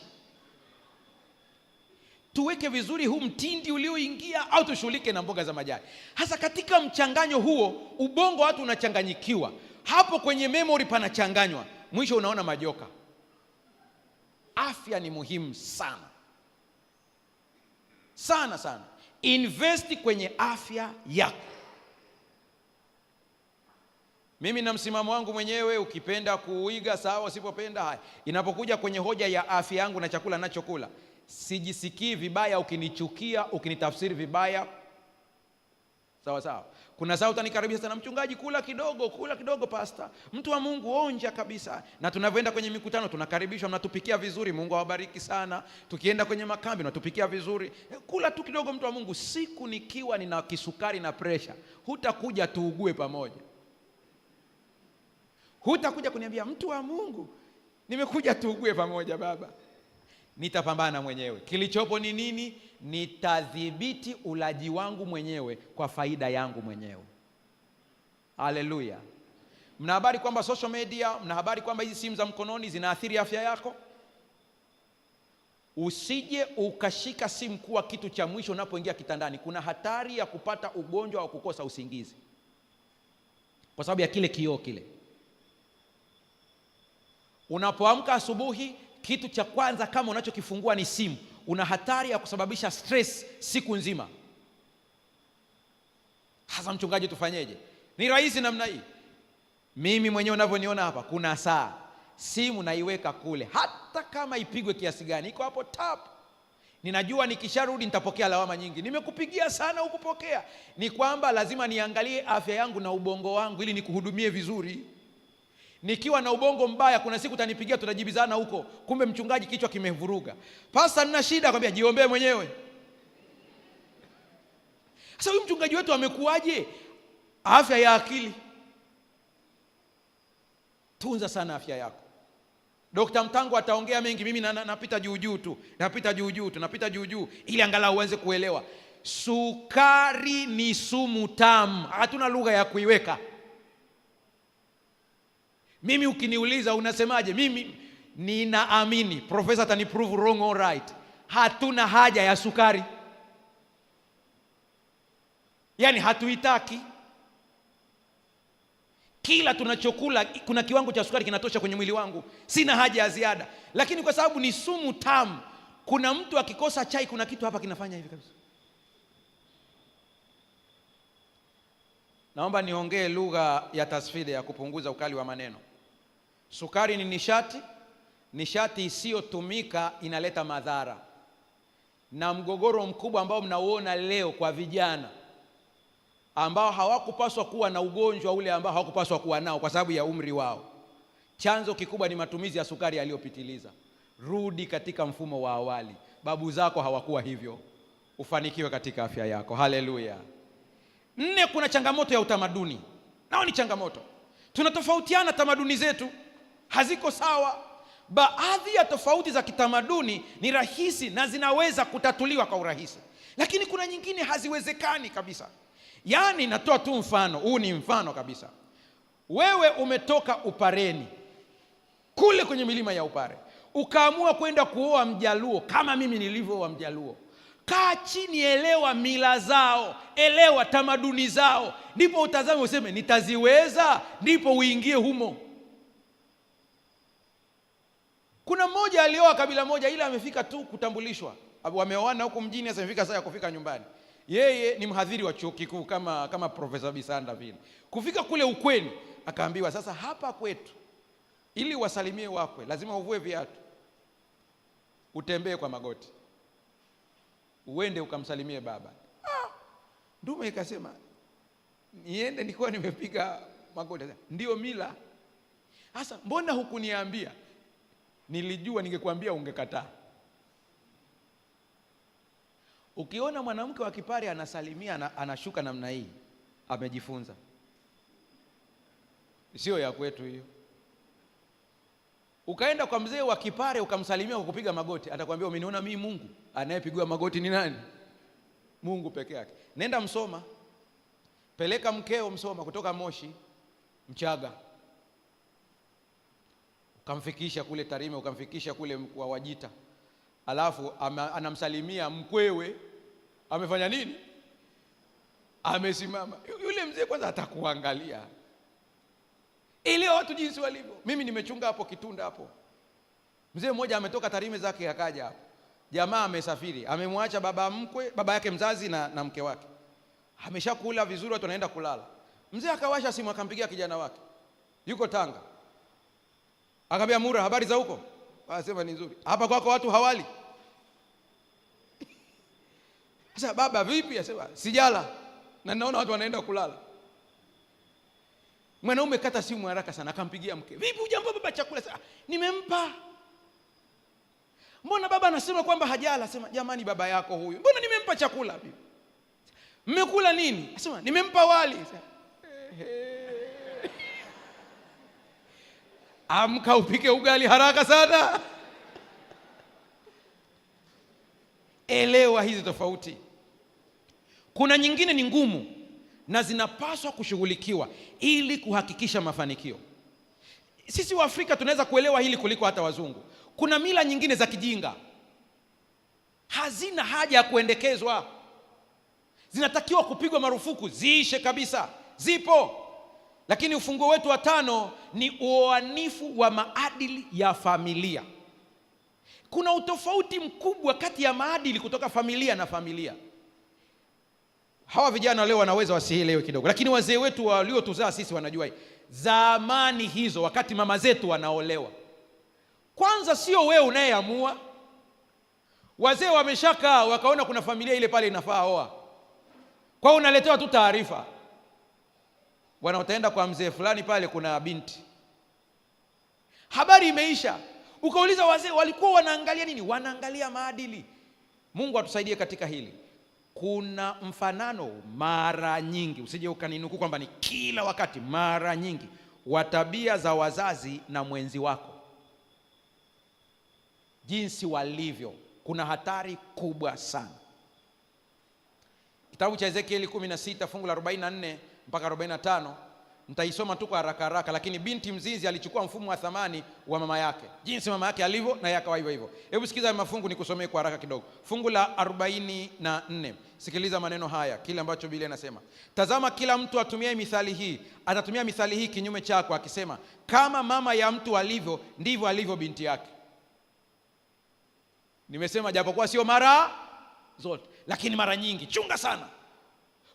tuweke vizuri huu mtindi ulioingia au tushughulike na mboga za majani. Hasa katika mchanganyo huo, ubongo watu unachanganyikiwa, hapo kwenye memory panachanganywa, mwisho unaona majoka. Afya ni muhimu sana sana sana. Invest kwenye afya yako. Mimi na msimamo wangu mwenyewe, ukipenda kuuiga sawa, usipopenda haya. Inapokuja kwenye hoja ya afya yangu na chakula ninachokula, sijisikii vibaya ukinichukia, ukinitafsiri vibaya, sawa sawa. Kuna saa utanikaribisha sana, mchungaji, kula kidogo, kula kidogo, pasta, mtu wa Mungu, onja kabisa. Na tunavyoenda kwenye mikutano tunakaribishwa, mnatupikia vizuri, Mungu awabariki sana. Tukienda kwenye makambi mnatupikia vizuri, kula tu kidogo, mtu wa Mungu. Siku nikiwa nina kisukari na pressure, hutakuja tuugue pamoja. Hutakuja kuniambia mtu wa Mungu, nimekuja tuugue pamoja baba. Nitapambana mwenyewe. Kilichopo ni nini? Nitadhibiti ulaji wangu mwenyewe kwa faida yangu mwenyewe. Haleluya. Mna habari kwamba social media, mna habari kwamba hizi simu za mkononi zinaathiri afya yako? Usije ukashika simu kuwa kitu cha mwisho unapoingia kitandani. Kuna hatari ya kupata ugonjwa wa kukosa usingizi kwa sababu ya kile kioo kile. Unapoamka asubuhi, kitu cha kwanza kama unachokifungua ni simu, una hatari ya kusababisha stress siku nzima. Hasa mchungaji, tufanyeje? Ni rahisi namna hii. Mimi mwenyewe unavyoniona hapa, kuna saa simu naiweka kule, hata kama ipigwe kiasi gani, iko hapo tap. Ninajua nikisharudi nitapokea lawama nyingi, nimekupigia sana hukupokea. Ni kwamba lazima niangalie afya yangu na ubongo wangu ili nikuhudumie vizuri. Nikiwa na ubongo mbaya, kuna siku utanipigia, tutajibizana huko, kumbe mchungaji kichwa kimevuruga. Pasta, nina shida, akwambia jiombee mwenyewe. Sasa huyu mchungaji wetu amekuwaje? Afya ya akili. Tunza sana afya yako. Dr. Mtango ataongea mengi, mimi napita juu juu tu, napita juu juu tu, napita juu juu ili angalau uweze kuelewa. Sukari ni sumu tamu, hatuna lugha ya kuiweka. Mimi ukiniuliza unasemaje, mimi ninaamini profesa ataniprove wrong or right. Hatuna haja ya sukari, yaani hatuitaki. Kila tunachokula kuna kiwango cha sukari kinatosha kwenye mwili wangu, sina haja ya ziada. Lakini kwa sababu ni sumu tamu, kuna mtu akikosa chai, kuna kitu hapa kinafanya hivi kabisa. Naomba niongee lugha ya tasfida ya kupunguza ukali wa maneno. Sukari ni nishati, nishati isiyotumika inaleta madhara. Na mgogoro mkubwa ambao mnauona leo kwa vijana ambao hawakupaswa kuwa na ugonjwa ule ambao hawakupaswa kuwa nao kwa sababu ya umri wao, chanzo kikubwa ni matumizi ya sukari yaliyopitiliza. Rudi katika mfumo wa awali, babu zako hawakuwa hivyo. Ufanikiwe katika afya yako. Haleluya. 4, kuna changamoto ya utamaduni. Nao ni changamoto. Tunatofautiana, tamaduni zetu haziko sawa. Baadhi ya tofauti za kitamaduni ni rahisi na zinaweza kutatuliwa kwa urahisi, lakini kuna nyingine haziwezekani kabisa. Yaani, natoa tu mfano, huu ni mfano kabisa. Wewe umetoka Upareni kule kwenye milima ya Upare, ukaamua kwenda kuoa Mjaluo kama mimi nilivyooa Mjaluo. Kaa chini, elewa mila zao, elewa tamaduni zao, ndipo utazame useme nitaziweza, ndipo uingie humo. Kuna mmoja alioa kabila moja, ila amefika tu kutambulishwa, wameoana huku mjini, sasa imefika saa ya kufika nyumbani. Yeye ni mhadhiri wa chuo kikuu kama Profesa Bisanda vile. Kufika kule ukweni akaambiwa, sasa hapa kwetu ili wasalimie wakwe lazima uvue viatu, utembee kwa magoti, uende ukamsalimie baba. Ndume ikasema niende nilikuwa nimepiga magoti. Ndio mila. Sasa mbona hukuniambia? Nilijua ningekuambia ungekataa. Ukiona mwanamke wa Kipare anasalimia anashuka namna hii, amejifunza. Sio ya kwetu hiyo. Ukaenda kwa mzee wa Kipare ukamsalimia kwa kupiga magoti, atakwambia umeniona mimi Mungu? Anayepigwa magoti ni nani? Mungu peke yake. Nenda Msoma, peleka mkeo Msoma kutoka Moshi Mchaga, ukamfikisha kule Tarime, ukamfikisha kule kwa Wajita, alafu anamsalimia mkwewe, amefanya nini? Amesimama. Yule mzee kwanza atakuangalia. Ile watu jinsi walivyo. Mimi nimechunga hapo Kitunda hapo, mzee mmoja ametoka Tarime zake akaja hapo. Jamaa amesafiri, amemwacha baba mkwe, baba yake mzazi na mke wake. Ameshakula vizuri, watu wanaenda kulala. Mzee akawasha simu akampigia kijana wake, yuko Tanga. Akamwambia, Mura, habari za huko? Akasema ni nzuri. Hapa kwako watu hawali. Sasa baba vipi? Asema sijala na naona watu wanaenda kulala. Mwanaume kata simu haraka sana, akampigia mke, vipi hujampa baba chakula? Sasa nimempa. Mbona baba anasema kwamba hajala? Asema jamani, baba yako huyu, mbona nimempa chakula? Vipi mmekula nini? Asema nimempa wali. Asema, amka upike ugali haraka sana. Elewa hizi tofauti. Kuna nyingine ni ngumu na zinapaswa kushughulikiwa ili kuhakikisha mafanikio. Sisi Waafrika tunaweza kuelewa hili kuliko hata wazungu. Kuna mila nyingine za kijinga. Hazina haja ya kuendekezwa, zinatakiwa kupigwa marufuku, ziishe kabisa. Zipo. Lakini ufunguo wetu wa tano ni uoanifu wa maadili ya familia. Kuna utofauti mkubwa kati ya maadili kutoka familia na familia. Hawa vijana leo wanaweza wasielewe kidogo, lakini wazee wetu waliotuzaa sisi wanajua hii. Zamani hizo, wakati mama zetu wanaolewa, kwanza sio wewe unayeamua. Wazee wameshakaa wakaona kuna familia ile pale inafaa oa, kwa hiyo unaletewa tu taarifa, bwana, utaenda kwa mzee fulani pale kuna binti. Habari imeisha. Ukauliza wazee walikuwa wanaangalia nini? Wanaangalia maadili. Mungu atusaidie katika hili. Kuna mfanano mara nyingi, usije ukaninukuu kwamba ni kila wakati, mara nyingi wa tabia za wazazi na mwenzi wako, jinsi walivyo. Kuna hatari kubwa sana. Kitabu cha Ezekieli 16 fungu la 44 mpaka 45, nitaisoma tu kwa haraka haraka. Lakini binti mzinzi alichukua mfumo wa thamani wa mama yake, jinsi mama yake alivyo na yeye akawa hivyo hivyo. Hebu sikiza mafungu nikusomee kwa haraka kidogo. Fungu la 44, sikiliza maneno haya, kile ambacho Biblia inasema. Tazama, kila mtu atumiaye mithali hii atatumia mithali hii kinyume chako, akisema, kama mama ya mtu alivyo ndivyo alivyo binti yake. Nimesema japokuwa sio mara zote, lakini mara nyingi. Chunga sana.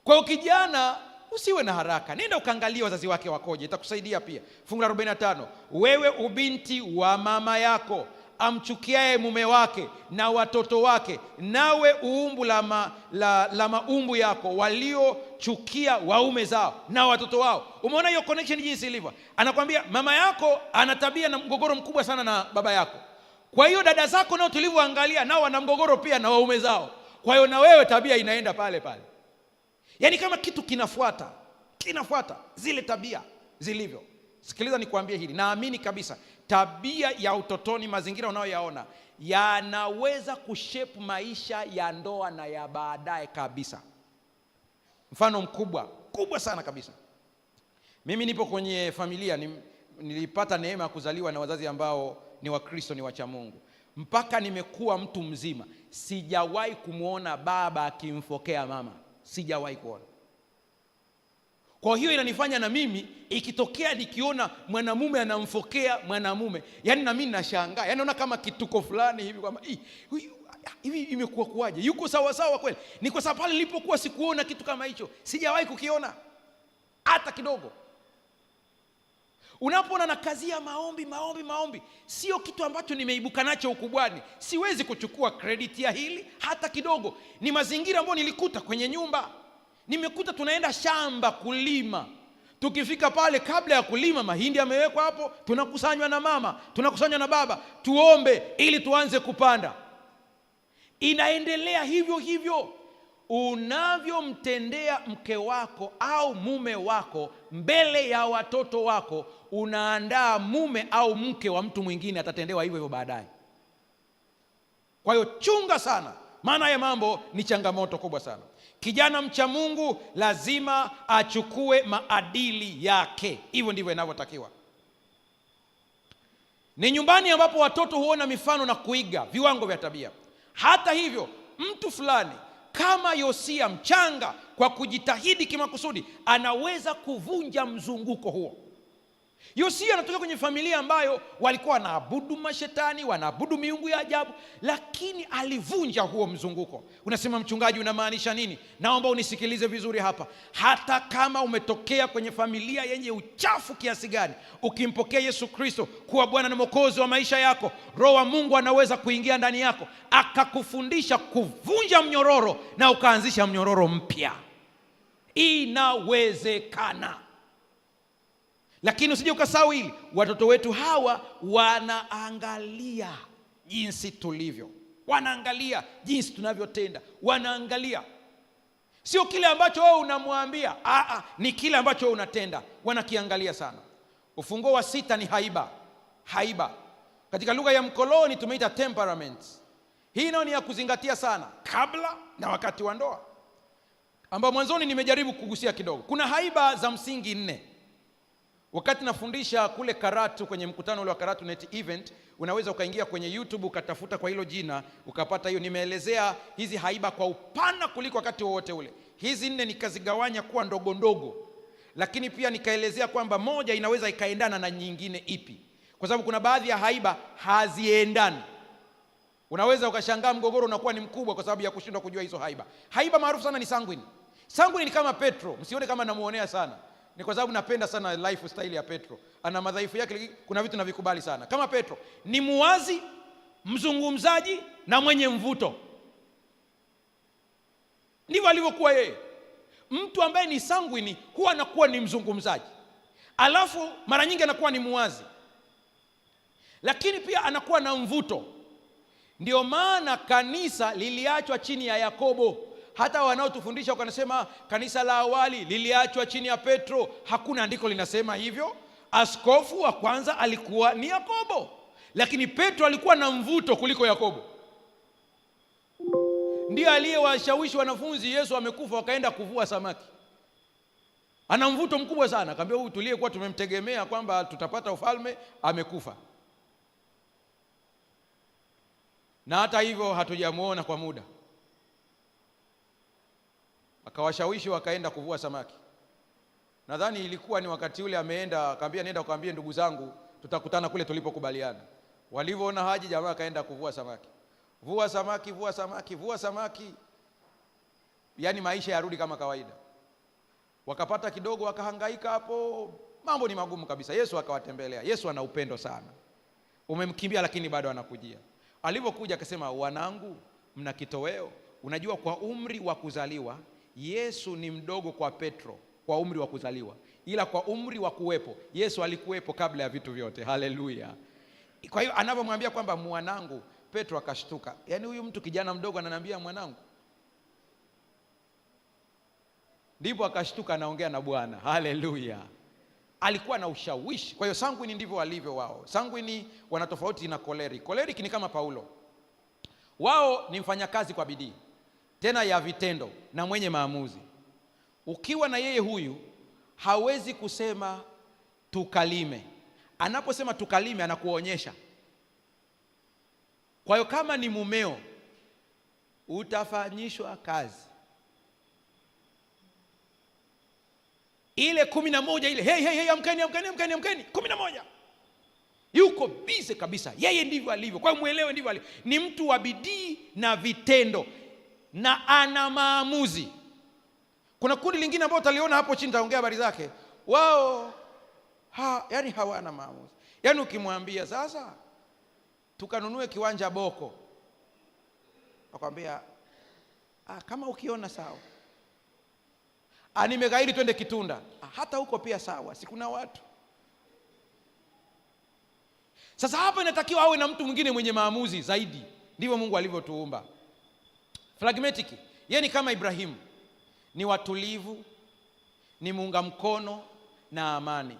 Kwa hiyo kijana, usiwe na haraka, nenda ukaangalia wazazi wake wakoje, itakusaidia pia. Fungu la 45, wewe ubinti wa mama yako amchukiaye mume wake na watoto wake, nawe uumbu la maumbu yako waliochukia waume zao na watoto wao. Umeona hiyo connection jinsi ilivyo? Anakwambia mama yako ana tabia na mgogoro mkubwa sana na baba yako. Kwa hiyo dada zako nao tulivyoangalia nao wana mgogoro pia na waume zao. Kwa hiyo na wewe tabia inaenda pale pale. Yaani kama kitu kinafuata, kinafuata zile tabia zilivyo. Sikiliza nikwambie hili, naamini kabisa tabia ya utotoni, mazingira unayoyaona yanaweza kushape maisha ya ndoa na ya baadaye kabisa. Mfano mkubwa, kubwa sana kabisa. Mimi nipo kwenye familia, nilipata neema ya kuzaliwa na wazazi ambao ni Wakristo, ni wacha Mungu. Mpaka nimekuwa mtu mzima, sijawahi kumwona baba akimfokea mama. Sijawahi kuona. Kwa hiyo inanifanya na mimi ikitokea nikiona mwanamume anamfokea mwanamume, yaani na mimi nashangaa, yaani naona kama kituko fulani hivi kwamba hivi imekuwa kuwaje? Yuko sawa sawa kweli? Ni kwa sababu pale nilipokuwa sikuona kitu kama hicho, sijawahi kukiona hata kidogo. Unapoona na kazi ya maombi, maombi, maombi, sio kitu ambacho nimeibuka nacho ukubwani. Siwezi kuchukua credit ya hili hata kidogo. Ni mazingira ambayo nilikuta kwenye nyumba. Nimekuta tunaenda shamba kulima. Tukifika pale, kabla ya kulima, mahindi yamewekwa hapo, tunakusanywa na mama, tunakusanywa na baba, tuombe ili tuanze kupanda. Inaendelea hivyo hivyo. Unavyomtendea mke wako au mume wako mbele ya watoto wako, unaandaa mume au mke wa mtu mwingine atatendewa hivyo hivyo baadaye. Kwa hiyo chunga sana, maana ya mambo ni changamoto kubwa sana. Kijana mcha Mungu lazima achukue maadili yake. Hivyo ndivyo inavyotakiwa. Ni nyumbani ambapo watoto huona mifano na kuiga viwango vya tabia. Hata hivyo, mtu fulani kama Yosia mchanga, kwa kujitahidi kimakusudi, anaweza kuvunja mzunguko huo. Yosia anatoka kwenye familia ambayo walikuwa wanaabudu mashetani, wanaabudu miungu ya ajabu, lakini alivunja huo mzunguko. Unasema mchungaji, unamaanisha nini? Naomba unisikilize vizuri hapa. Hata kama umetokea kwenye familia yenye uchafu kiasi gani, ukimpokea Yesu Kristo kuwa Bwana na Mwokozi wa maisha yako, Roho wa Mungu anaweza kuingia ndani yako akakufundisha kuvunja mnyororo na ukaanzisha mnyororo mpya. Inawezekana. Lakini usije ukasahau hili, watoto wetu hawa wanaangalia jinsi tulivyo, wanaangalia jinsi tunavyotenda, wanaangalia sio kile ambacho wewe unamwambia, ni kile ambacho wewe unatenda, wanakiangalia sana. Ufunguo wa 6 ni haiba. Haiba katika lugha ya mkoloni tumeita temperament. Hii nayo ni ya kuzingatia sana kabla na wakati wa ndoa, ambao mwanzoni nimejaribu kugusia kidogo. Kuna haiba za msingi 4. Wakati nafundisha kule Karatu kwenye mkutano ule wa Karatu Net Event, unaweza ukaingia kwenye YouTube ukatafuta kwa hilo jina ukapata hiyo. Nimeelezea hizi haiba kwa upana kuliko wakati wowote ule. Hizi nne nikazigawanya kuwa ndogo ndogo, lakini pia nikaelezea kwamba moja inaweza ikaendana na nyingine ipi, kwa sababu kuna baadhi ya haiba haziendani. Unaweza ukashangaa mgogoro unakuwa ni mkubwa kwa sababu ya kushindwa kujua hizo haiba. Haiba maarufu sana ni sanguine. Sanguine ni kama Petro, msione kama namuonea sana, ni kwa sababu napenda sana lifestyle ya Petro. Ana madhaifu yake, lakini kuna vitu navikubali sana. Kama Petro ni muwazi, mzungumzaji na mwenye mvuto. Ndivyo alivyokuwa yeye. Mtu ambaye ni sanguine huwa anakuwa ni mzungumzaji, alafu mara nyingi anakuwa ni muwazi, lakini pia anakuwa na mvuto. Ndio maana kanisa liliachwa chini ya Yakobo. Hata wanaotufundisha wanasema kanisa la awali liliachwa chini ya Petro. Hakuna andiko linasema hivyo. Askofu wa kwanza alikuwa ni Yakobo, lakini Petro alikuwa na mvuto kuliko Yakobo. Ndiye aliyewashawishi wanafunzi Yesu amekufa, wakaenda kuvua samaki. Ana mvuto mkubwa sana, akamwambia huyu tuliyekuwa tumemtegemea kwamba tutapata ufalme amekufa, na hata hivyo hatujamuona kwa muda. Akawashawishi wakaenda kuvua samaki. Nadhani ilikuwa ni wakati ule ameenda, akamwambia nenda ukaambie ndugu zangu tutakutana kule tulipokubaliana. Walivyoona haji, jamaa akaenda kuvua samaki. Vua samaki, vua samaki, vua samaki, yaani maisha yarudi kama kawaida. Wakapata kidogo, wakahangaika hapo, mambo ni magumu kabisa. Yesu akawatembelea. Yesu ana upendo sana, umemkimbia lakini bado anakujia. Alivyokuja akasema, wanangu, mna kitoweo. Unajua, kwa umri wa kuzaliwa Yesu ni mdogo kwa Petro kwa umri wa kuzaliwa, ila kwa umri wa kuwepo Yesu alikuwepo kabla ya vitu vyote. Haleluya! Kwa hiyo anavyomwambia kwamba mwanangu, Petro akashtuka, yaani huyu mtu kijana mdogo ananiambia mwanangu? Ndipo akashtuka, anaongea na Bwana. Haleluya! Alikuwa na ushawishi. Kwa hiyo sanguini ndivyo walivyo wao. Sanguini wana tofauti na koleri. Koleri ni kama Paulo, wao ni mfanyakazi kwa bidii tena ya vitendo na mwenye maamuzi. Ukiwa na yeye huyu hawezi kusema tukalime. Anaposema tukalime, anakuonyesha. Kwa hiyo kama ni mumeo, utafanyishwa kazi ile 11 ile, hey, hey, hey, amkeni, amkeni, amkeni, amkeni, 11. Yuko bize kabisa, yeye ndivyo alivyo. Kwa hiyo muelewe, ndivyo alivyo, ni mtu wa bidii na vitendo na ana maamuzi. Kuna kundi lingine ambalo utaliona hapo chini, nitaongea habari zake. Wao yani hawana maamuzi. Yaani ukimwambia sasa tukanunue kiwanja Boko, akwambia kama ukiona sawa. Nimeghairi twende Kitunda. Hata huko pia sawa, si kuna watu. Sasa hapa inatakiwa awe na mtu mwingine mwenye maamuzi zaidi. Ndivyo Mungu alivyotuumba. Phlegmatic, yeye ni kama Ibrahimu, ni watulivu, ni muunga mkono na amani.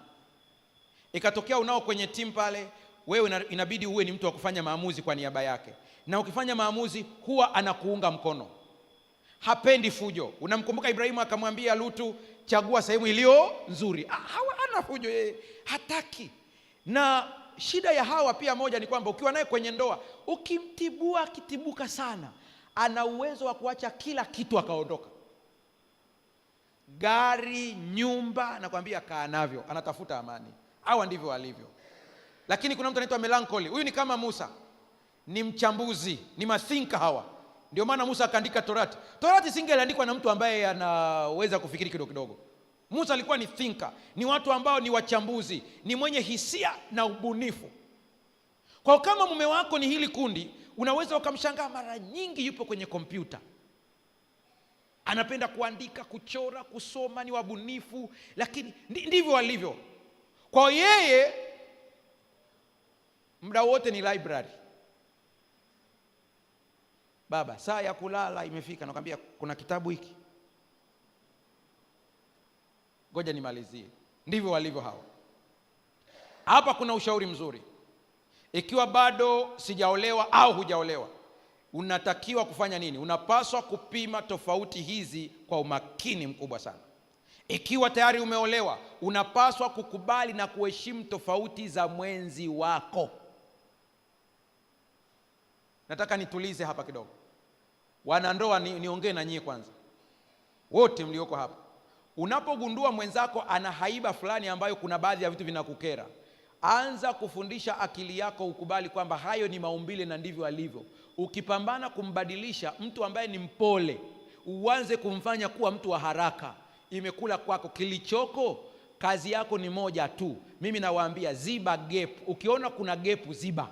Ikatokea unao kwenye timu pale, wewe inabidi uwe ni mtu wa kufanya maamuzi kwa niaba yake, na ukifanya maamuzi huwa anakuunga mkono, hapendi fujo. Unamkumbuka Ibrahimu akamwambia Lutu, chagua sehemu iliyo nzuri. Hawa hana fujo, yeye hataki. Na shida ya hawa pia moja ni kwamba ukiwa naye kwenye ndoa, ukimtibua akitibuka sana, ana uwezo wa kuacha kila kitu akaondoka. Gari, nyumba, nakwambia kaa navyo, anatafuta amani. Hawa ndivyo walivyo. Lakini kuna mtu anaitwa melancholy. Huyu ni kama Musa, ni mchambuzi, ni mathinka hawa. Ndio maana Musa akaandika Torati. Torati singeliandikwa na mtu ambaye anaweza kufikiri kidogo kidogo. Musa alikuwa ni thinker, ni watu ambao ni wachambuzi, ni mwenye hisia na ubunifu. Kwa kama mume wako ni hili kundi, unaweza ukamshangaa mara nyingi yupo kwenye kompyuta, anapenda kuandika, kuchora, kusoma, ni wabunifu, lakini ndivyo walivyo. Kwa yeye muda wote ni library. Baba, saa ya kulala imefika, nakwambia kuna kitabu hiki, ngoja nimalizie. Ndivyo walivyo hawa. Hapa kuna ushauri mzuri. Ikiwa bado sijaolewa au hujaolewa, unatakiwa kufanya nini? Unapaswa kupima tofauti hizi kwa umakini mkubwa sana. Ikiwa tayari umeolewa, unapaswa kukubali na kuheshimu tofauti za mwenzi wako. Nataka nitulize hapa kidogo. Wanandoa, niongee na nyie kwanza, wote mlioko hapa. Unapogundua mwenzako ana haiba fulani ambayo kuna baadhi ya vitu vinakukera, anza kufundisha akili yako ukubali kwamba hayo ni maumbile na ndivyo alivyo. Ukipambana kumbadilisha mtu ambaye ni mpole, uanze kumfanya kuwa mtu wa haraka, imekula kwako. Kilichoko kazi yako ni moja tu, mimi nawaambia, ziba gap. Ukiona kuna gap, ziba.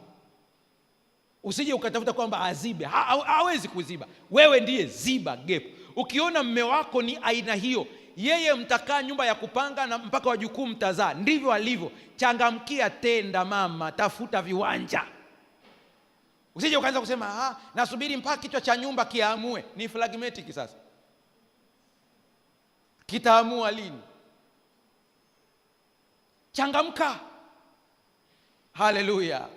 Usije ukatafuta kwamba azibe, hawezi kuziba. Wewe ndiye ziba gap. Ukiona mme wako ni aina hiyo, yeye mtakaa nyumba ya kupanga na mpaka wajukuu mtazaa, ndivyo alivyo. Changamkia tenda mama, tafuta viwanja. Usije ukaanza kusema nasubiri mpaka kichwa cha nyumba kiamue. Ni phlegmatic sasa. Kitaamua lini? Changamka. Haleluya.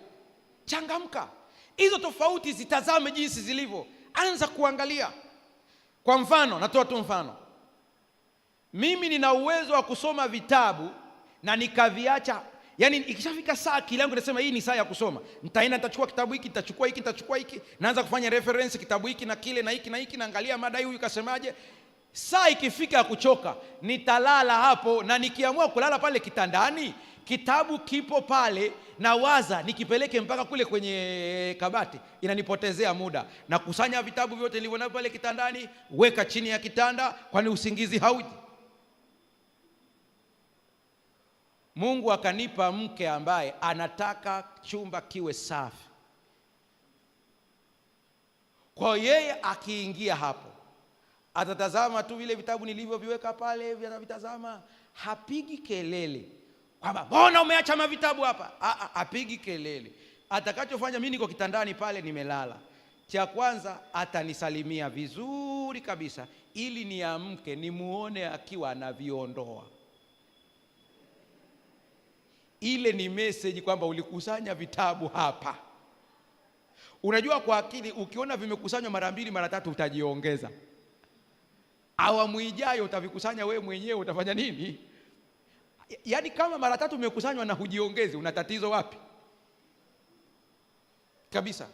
Changamka. Hizo tofauti zitazame jinsi zilivyo. Anza kuangalia. Kwa mfano, natoa tu mfano. Mimi nina uwezo wa kusoma vitabu na nikaviacha. Yaani ikishafika saa akili yangu inasema hii ni saa ya kusoma. Nitaenda nitachukua kitabu hiki, nitachukua hiki, nitachukua hiki, naanza kufanya reference kitabu hiki na kile na hiki na hiki, naangalia mada hii huyu kasemaje. Saa ikifika ya kuchoka, nitalala hapo, na nikiamua kulala pale kitandani, kitabu kipo pale, nawaza nikipeleke mpaka kule kwenye kabati, inanipotezea muda. Nakusanya vitabu vyote nilivyo navyo pale kitandani, weka chini ya kitanda, kwani usingizi hauji. Mungu akanipa mke ambaye anataka chumba kiwe safi. Kwa yeye akiingia hapo atatazama tu vile vitabu nilivyoviweka pale, atavitazama, hapigi kelele kwamba mbona umeacha mavitabu hapa. Hapigi kelele. Atakachofanya, mimi niko kitandani pale nimelala, cha kwanza atanisalimia vizuri kabisa ili niamke nimuone akiwa anaviondoa. Ile ni message kwamba ulikusanya vitabu hapa. Unajua kwa akili ukiona vimekusanywa mara mbili mara tatu utajiongeza. Awamu ijayo utavikusanya wewe mwenyewe, utafanya nini? Yaani kama mara tatu umekusanywa na hujiongezi, una tatizo wapi? Kabisa.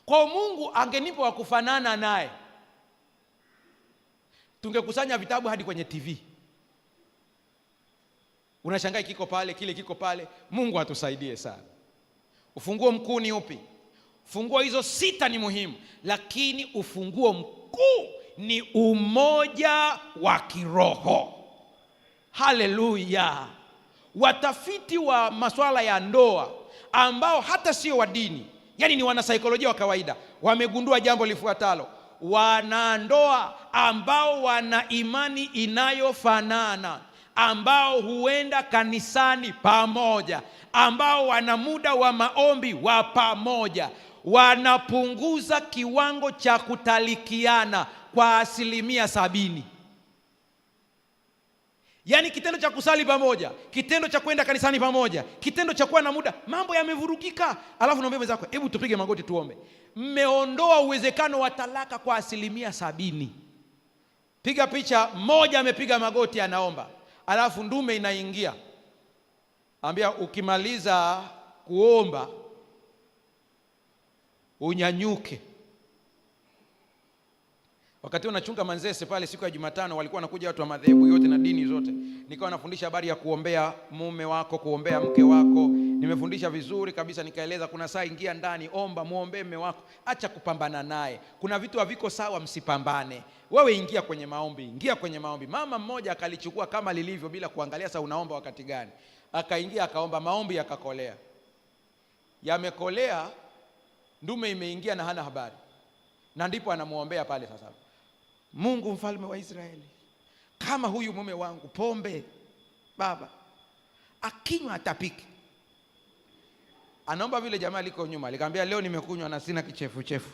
Kwa Mungu angenipa wa kufanana naye, tungekusanya vitabu hadi kwenye TV. Unashangaa kiko pale, kile kiko pale. Mungu atusaidie sana. Ufunguo mkuu ni upi? Funguo hizo sita ni muhimu, lakini ufunguo mkuu ni umoja wa kiroho. Haleluya. Watafiti wa masuala ya ndoa ambao hata sio wa dini, yani ni wanasaikolojia wa kawaida, wamegundua jambo lifuatalo: wanandoa ambao wana imani inayofanana, ambao huenda kanisani pamoja, ambao wana muda wa maombi wa pamoja, wanapunguza kiwango cha kutalikiana kwa 70%. Yaani kitendo cha kusali pamoja, kitendo cha kwenda kanisani pamoja, kitendo cha kuwa na muda, mambo yamevurugika. Alafu naomba mwenzako, hebu tupige magoti tuombe. Mmeondoa uwezekano wa talaka kwa 70%. Piga picha, mmoja amepiga magoti anaomba, alafu ndume inaingia. Ambia ukimaliza kuomba unyanyuke. Wakati unachunga Manzese pale siku ya Jumatano, walikuwa wanakuja watu wa madhehebu yote na dini zote. Nikawa nafundisha habari ya kuombea mume wako, kuombea mke wako. Nimefundisha vizuri kabisa, nikaeleza kuna saa ingia ndani, omba, muombee mume wako, acha kupambana naye. Kuna vitu haviko sawa, msipambane. Wewe ingia kwenye maombi, ingia kwenye maombi. Mama mmoja akalichukua kama lilivyo bila kuangalia saa unaomba wakati gani. Akaingia akaomba, maombi yakakolea. Yamekolea, ndume imeingia na hana habari. Na ndipo anamuombea pale sasa. Mungu mfalme wa Israeli, kama huyu mume wangu pombe baba akinywa atapiki. Anaomba vile, jamaa liko nyuma likamwambia leo nimekunywa na sina kichefuchefu.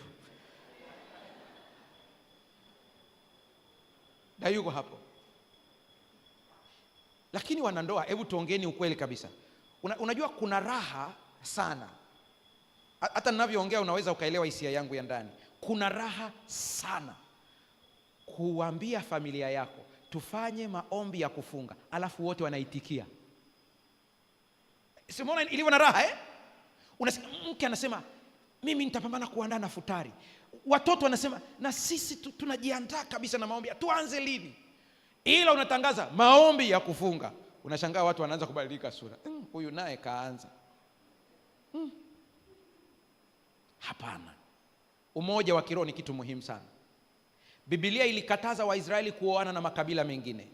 Na yuko hapo. Lakini wanandoa, hebu tuongeeni ukweli kabisa. Unajua kuna raha sana. Hata ninavyoongea unaweza ukaelewa hisia yangu ya ndani. Kuna raha sana kuambia familia yako tufanye maombi ya kufunga, alafu wote wanaitikia. Si umeona ilivyo na raha eh? Mke anasema mimi nitapambana kuandaa na futari. Watoto wanasema na sisi tunajiandaa kabisa na maombi. Tuanze lini? Ila unatangaza maombi ya kufunga, unashangaa watu wanaanza kubadilika sura. Huyu naye kaanza. Hapana. Umoja wa kiroho ni kitu muhimu sana. Biblia ilikataza Waisraeli kuoana na makabila mengine.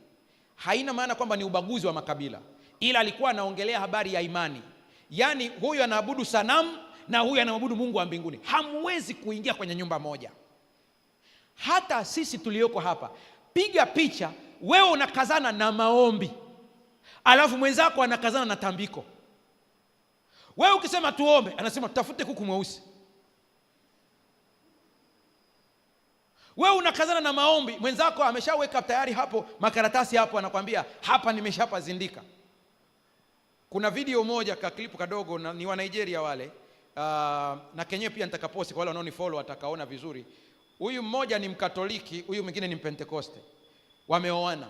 Haina maana kwamba ni ubaguzi wa makabila, ila alikuwa anaongelea habari ya imani. Yaani huyu anaabudu sanamu na huyu anaabudu Mungu wa mbinguni. Hamwezi kuingia kwenye nyumba moja. Hata sisi tulioko hapa, piga picha, wewe unakazana na maombi, alafu mwenzako anakazana na tambiko. Wewe ukisema tuombe, anasema tutafute kuku mweusi. Wewe unakazana na maombi, mwenzako ameshaweka tayari hapo makaratasi hapo, anakwambia hapa nimeshapazindika. Kuna video moja ka clip kadogo na, ni wa Nigeria wale, na kenyewe pia nitakaposti kwa wale wanaonifollow watakaona vizuri. Huyu mmoja ni Mkatoliki, huyu mwingine ni Mpentekoste. Wameoana.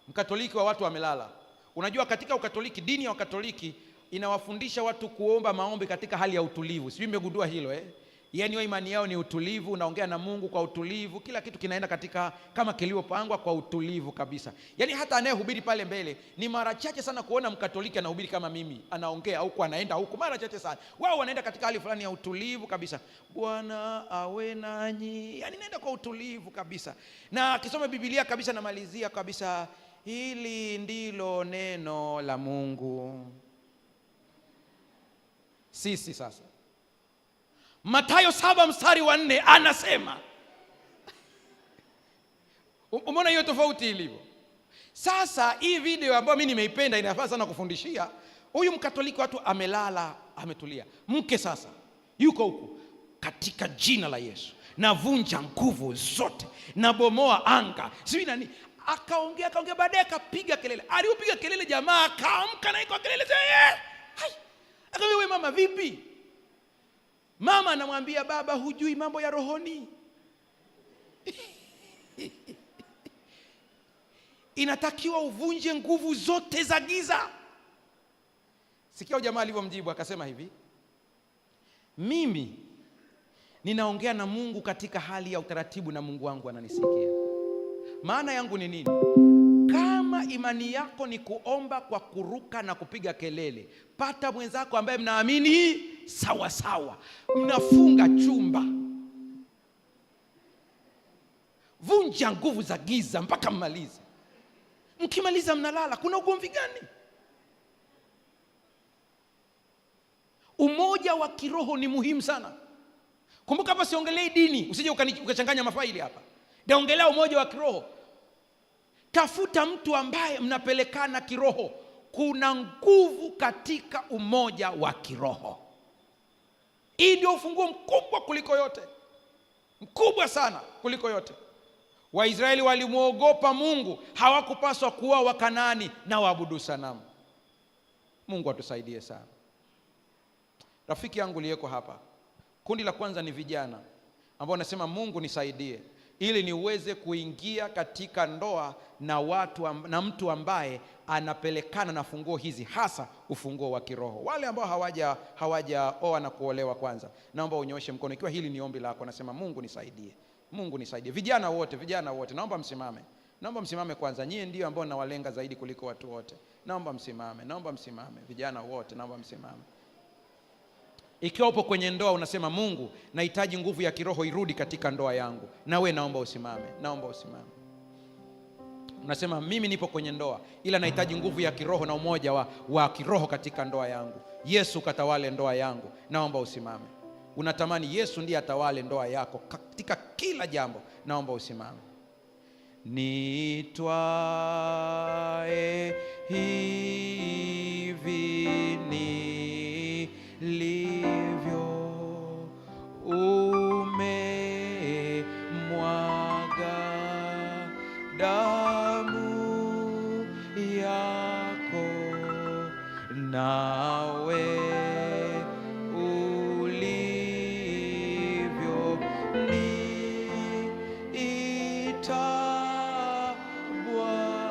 Mkatoliki wa watu wamelala. Unajua katika Ukatoliki, dini ya Wakatoliki inawafundisha watu kuomba maombi katika hali ya utulivu. Sijui mmegundua hilo eh? Yaani wao imani yao ni utulivu, unaongea na Mungu kwa utulivu, kila kitu kinaenda katika kama kilivyopangwa kwa utulivu kabisa. Yaani hata anayehubiri pale mbele ni mara chache sana kuona Mkatoliki anahubiri kama mimi, anaongea huku anaenda huku, mara chache sana. Wao wanaenda katika hali fulani ya utulivu kabisa. Bwana awe nanyi. Yaani naenda kwa utulivu kabisa. Na akisoma Biblia kabisa namalizia kabisa, hili ndilo neno la Mungu. Sisi sasa Mathayo 7:4 anasema. Umeona hiyo tofauti ilivyo? Sasa hii video ambayo mimi nimeipenda inafaa sana kufundishia. Huyu Mkatoliki watu amelala, ametulia. Mke sasa yuko huku, katika jina la Yesu navunja nguvu zote, nabomoa anga, sijui nani. Akaongea, akaongea, baadaye akapiga kelele. Alipopiga kelele jamaa akaamka na iko kelele. Hai. Akamwambia wewe mama vipi? Mama anamwambia baba, hujui mambo ya rohoni. Inatakiwa uvunje nguvu zote za giza. Sikia jamaa alivyomjibu, akasema hivi, mimi ninaongea na Mungu katika hali ya utaratibu na Mungu wangu ananisikia. Maana yangu ni nini? Kama imani yako ni kuomba kwa kuruka na kupiga kelele, pata mwenzako ambaye mnaamini sawa sawa, mnafunga chumba, vunja nguvu za giza mpaka mmalize. Mkimaliza mnalala. Kuna ugomvi gani? Umoja wa kiroho ni muhimu sana. Kumbuka hapa siongelei dini, usije ukachanganya mafaili hapa. Naongelea umoja wa kiroho. Tafuta mtu ambaye mnapelekana kiroho. Kuna nguvu katika umoja wa kiroho. Hii ndio ufunguo mkubwa kuliko yote, mkubwa sana kuliko yote. Waisraeli walimuogopa Mungu, hawakupaswa kuwa Wakanaani na waabudu sanamu. Mungu atusaidie sana. Rafiki yangu uliyeko hapa, kundi la kwanza ni vijana ambao wanasema Mungu nisaidie ili niweze kuingia katika ndoa na watu na mtu ambaye anapelekana na funguo hizi, hasa ufunguo wa kiroho. Wale ambao hawajaoa na kuolewa kwanza, naomba unyooshe mkono ikiwa hili ni ombi lako. Nasema Mungu nisaidie, Mungu nisaidie. Vijana wote, vijana wote naomba msimame. Naomba msimame kwanza. Nyie ndio ambao nawalenga zaidi kuliko watu wote. Naomba msimame, naomba msimame. Vijana wote naomba msimame. Ikiwa upo kwenye ndoa unasema Mungu nahitaji nguvu ya kiroho irudi katika ndoa yangu, na we naomba usimame, naomba usimame. Unasema mimi nipo kwenye ndoa ila nahitaji nguvu ya kiroho na umoja wa kiroho katika ndoa yangu. Yesu katawale ndoa yangu, naomba usimame. Unatamani Yesu ndiye atawale ndoa yako katika kila jambo, naomba usimame. Nitwae hivi nilivyo, umemwaga damu yako, nawe ulivyo niita Bwana.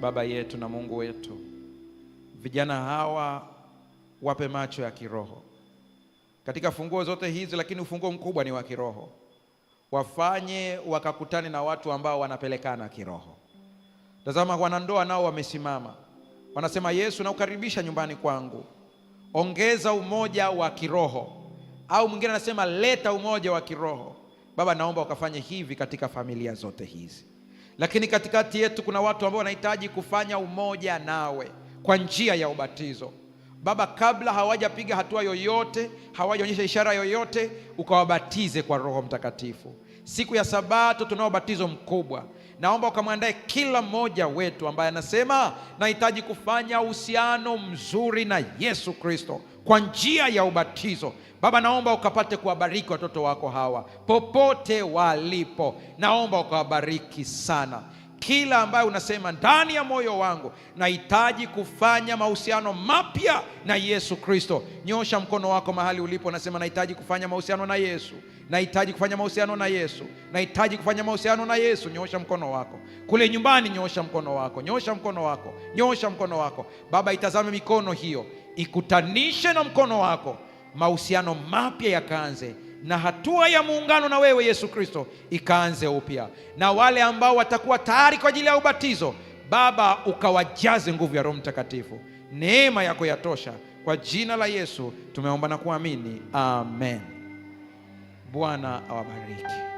Baba yetu na Mungu wetu, vijana hawa wape macho ya kiroho katika funguo zote hizi, lakini ufunguo mkubwa ni wa kiroho. Wafanye wakakutane na watu ambao wanapelekana kiroho. Tazama, wanandoa nao wamesimama, wanasema, Yesu nakukaribisha nyumbani kwangu, ongeza umoja wa kiroho. Au mwingine anasema leta umoja wa kiroho. Baba, naomba ukafanye hivi katika familia zote hizi. Lakini katikati yetu kuna watu ambao wanahitaji kufanya umoja nawe kwa njia ya ubatizo. Baba, kabla hawajapiga hatua yoyote, hawajaonyesha ishara yoyote, ukawabatize kwa Roho Mtakatifu. Siku ya Sabato tunao ubatizo mkubwa. Naomba ukamwandae kila mmoja wetu ambaye anasema nahitaji kufanya uhusiano mzuri na Yesu Kristo kwa njia ya ubatizo. Baba, naomba ukapate kuwabariki watoto wako hawa popote walipo, naomba ukawabariki sana. Kila ambaye unasema ndani ya moyo wangu nahitaji kufanya mahusiano mapya na Yesu Kristo, nyosha mkono wako mahali ulipo, nasema nahitaji kufanya mahusiano na Yesu, nahitaji kufanya mahusiano na Yesu, nahitaji kufanya mahusiano na Yesu. Nyosha mkono wako kule nyumbani, nyosha mkono wako, nyosha mkono wako, nyosha mkono wako. Baba, itazame mikono hiyo, ikutanishe na mkono wako, mahusiano mapya yakaanze na hatua ya muungano na wewe Yesu Kristo ikaanze upya, na wale ambao watakuwa tayari kwa ajili ya ubatizo, Baba, ukawajaze nguvu ya Roho Mtakatifu. Neema yako yatosha. Kwa jina la Yesu tumeomba na kuamini, amen. Bwana awabariki.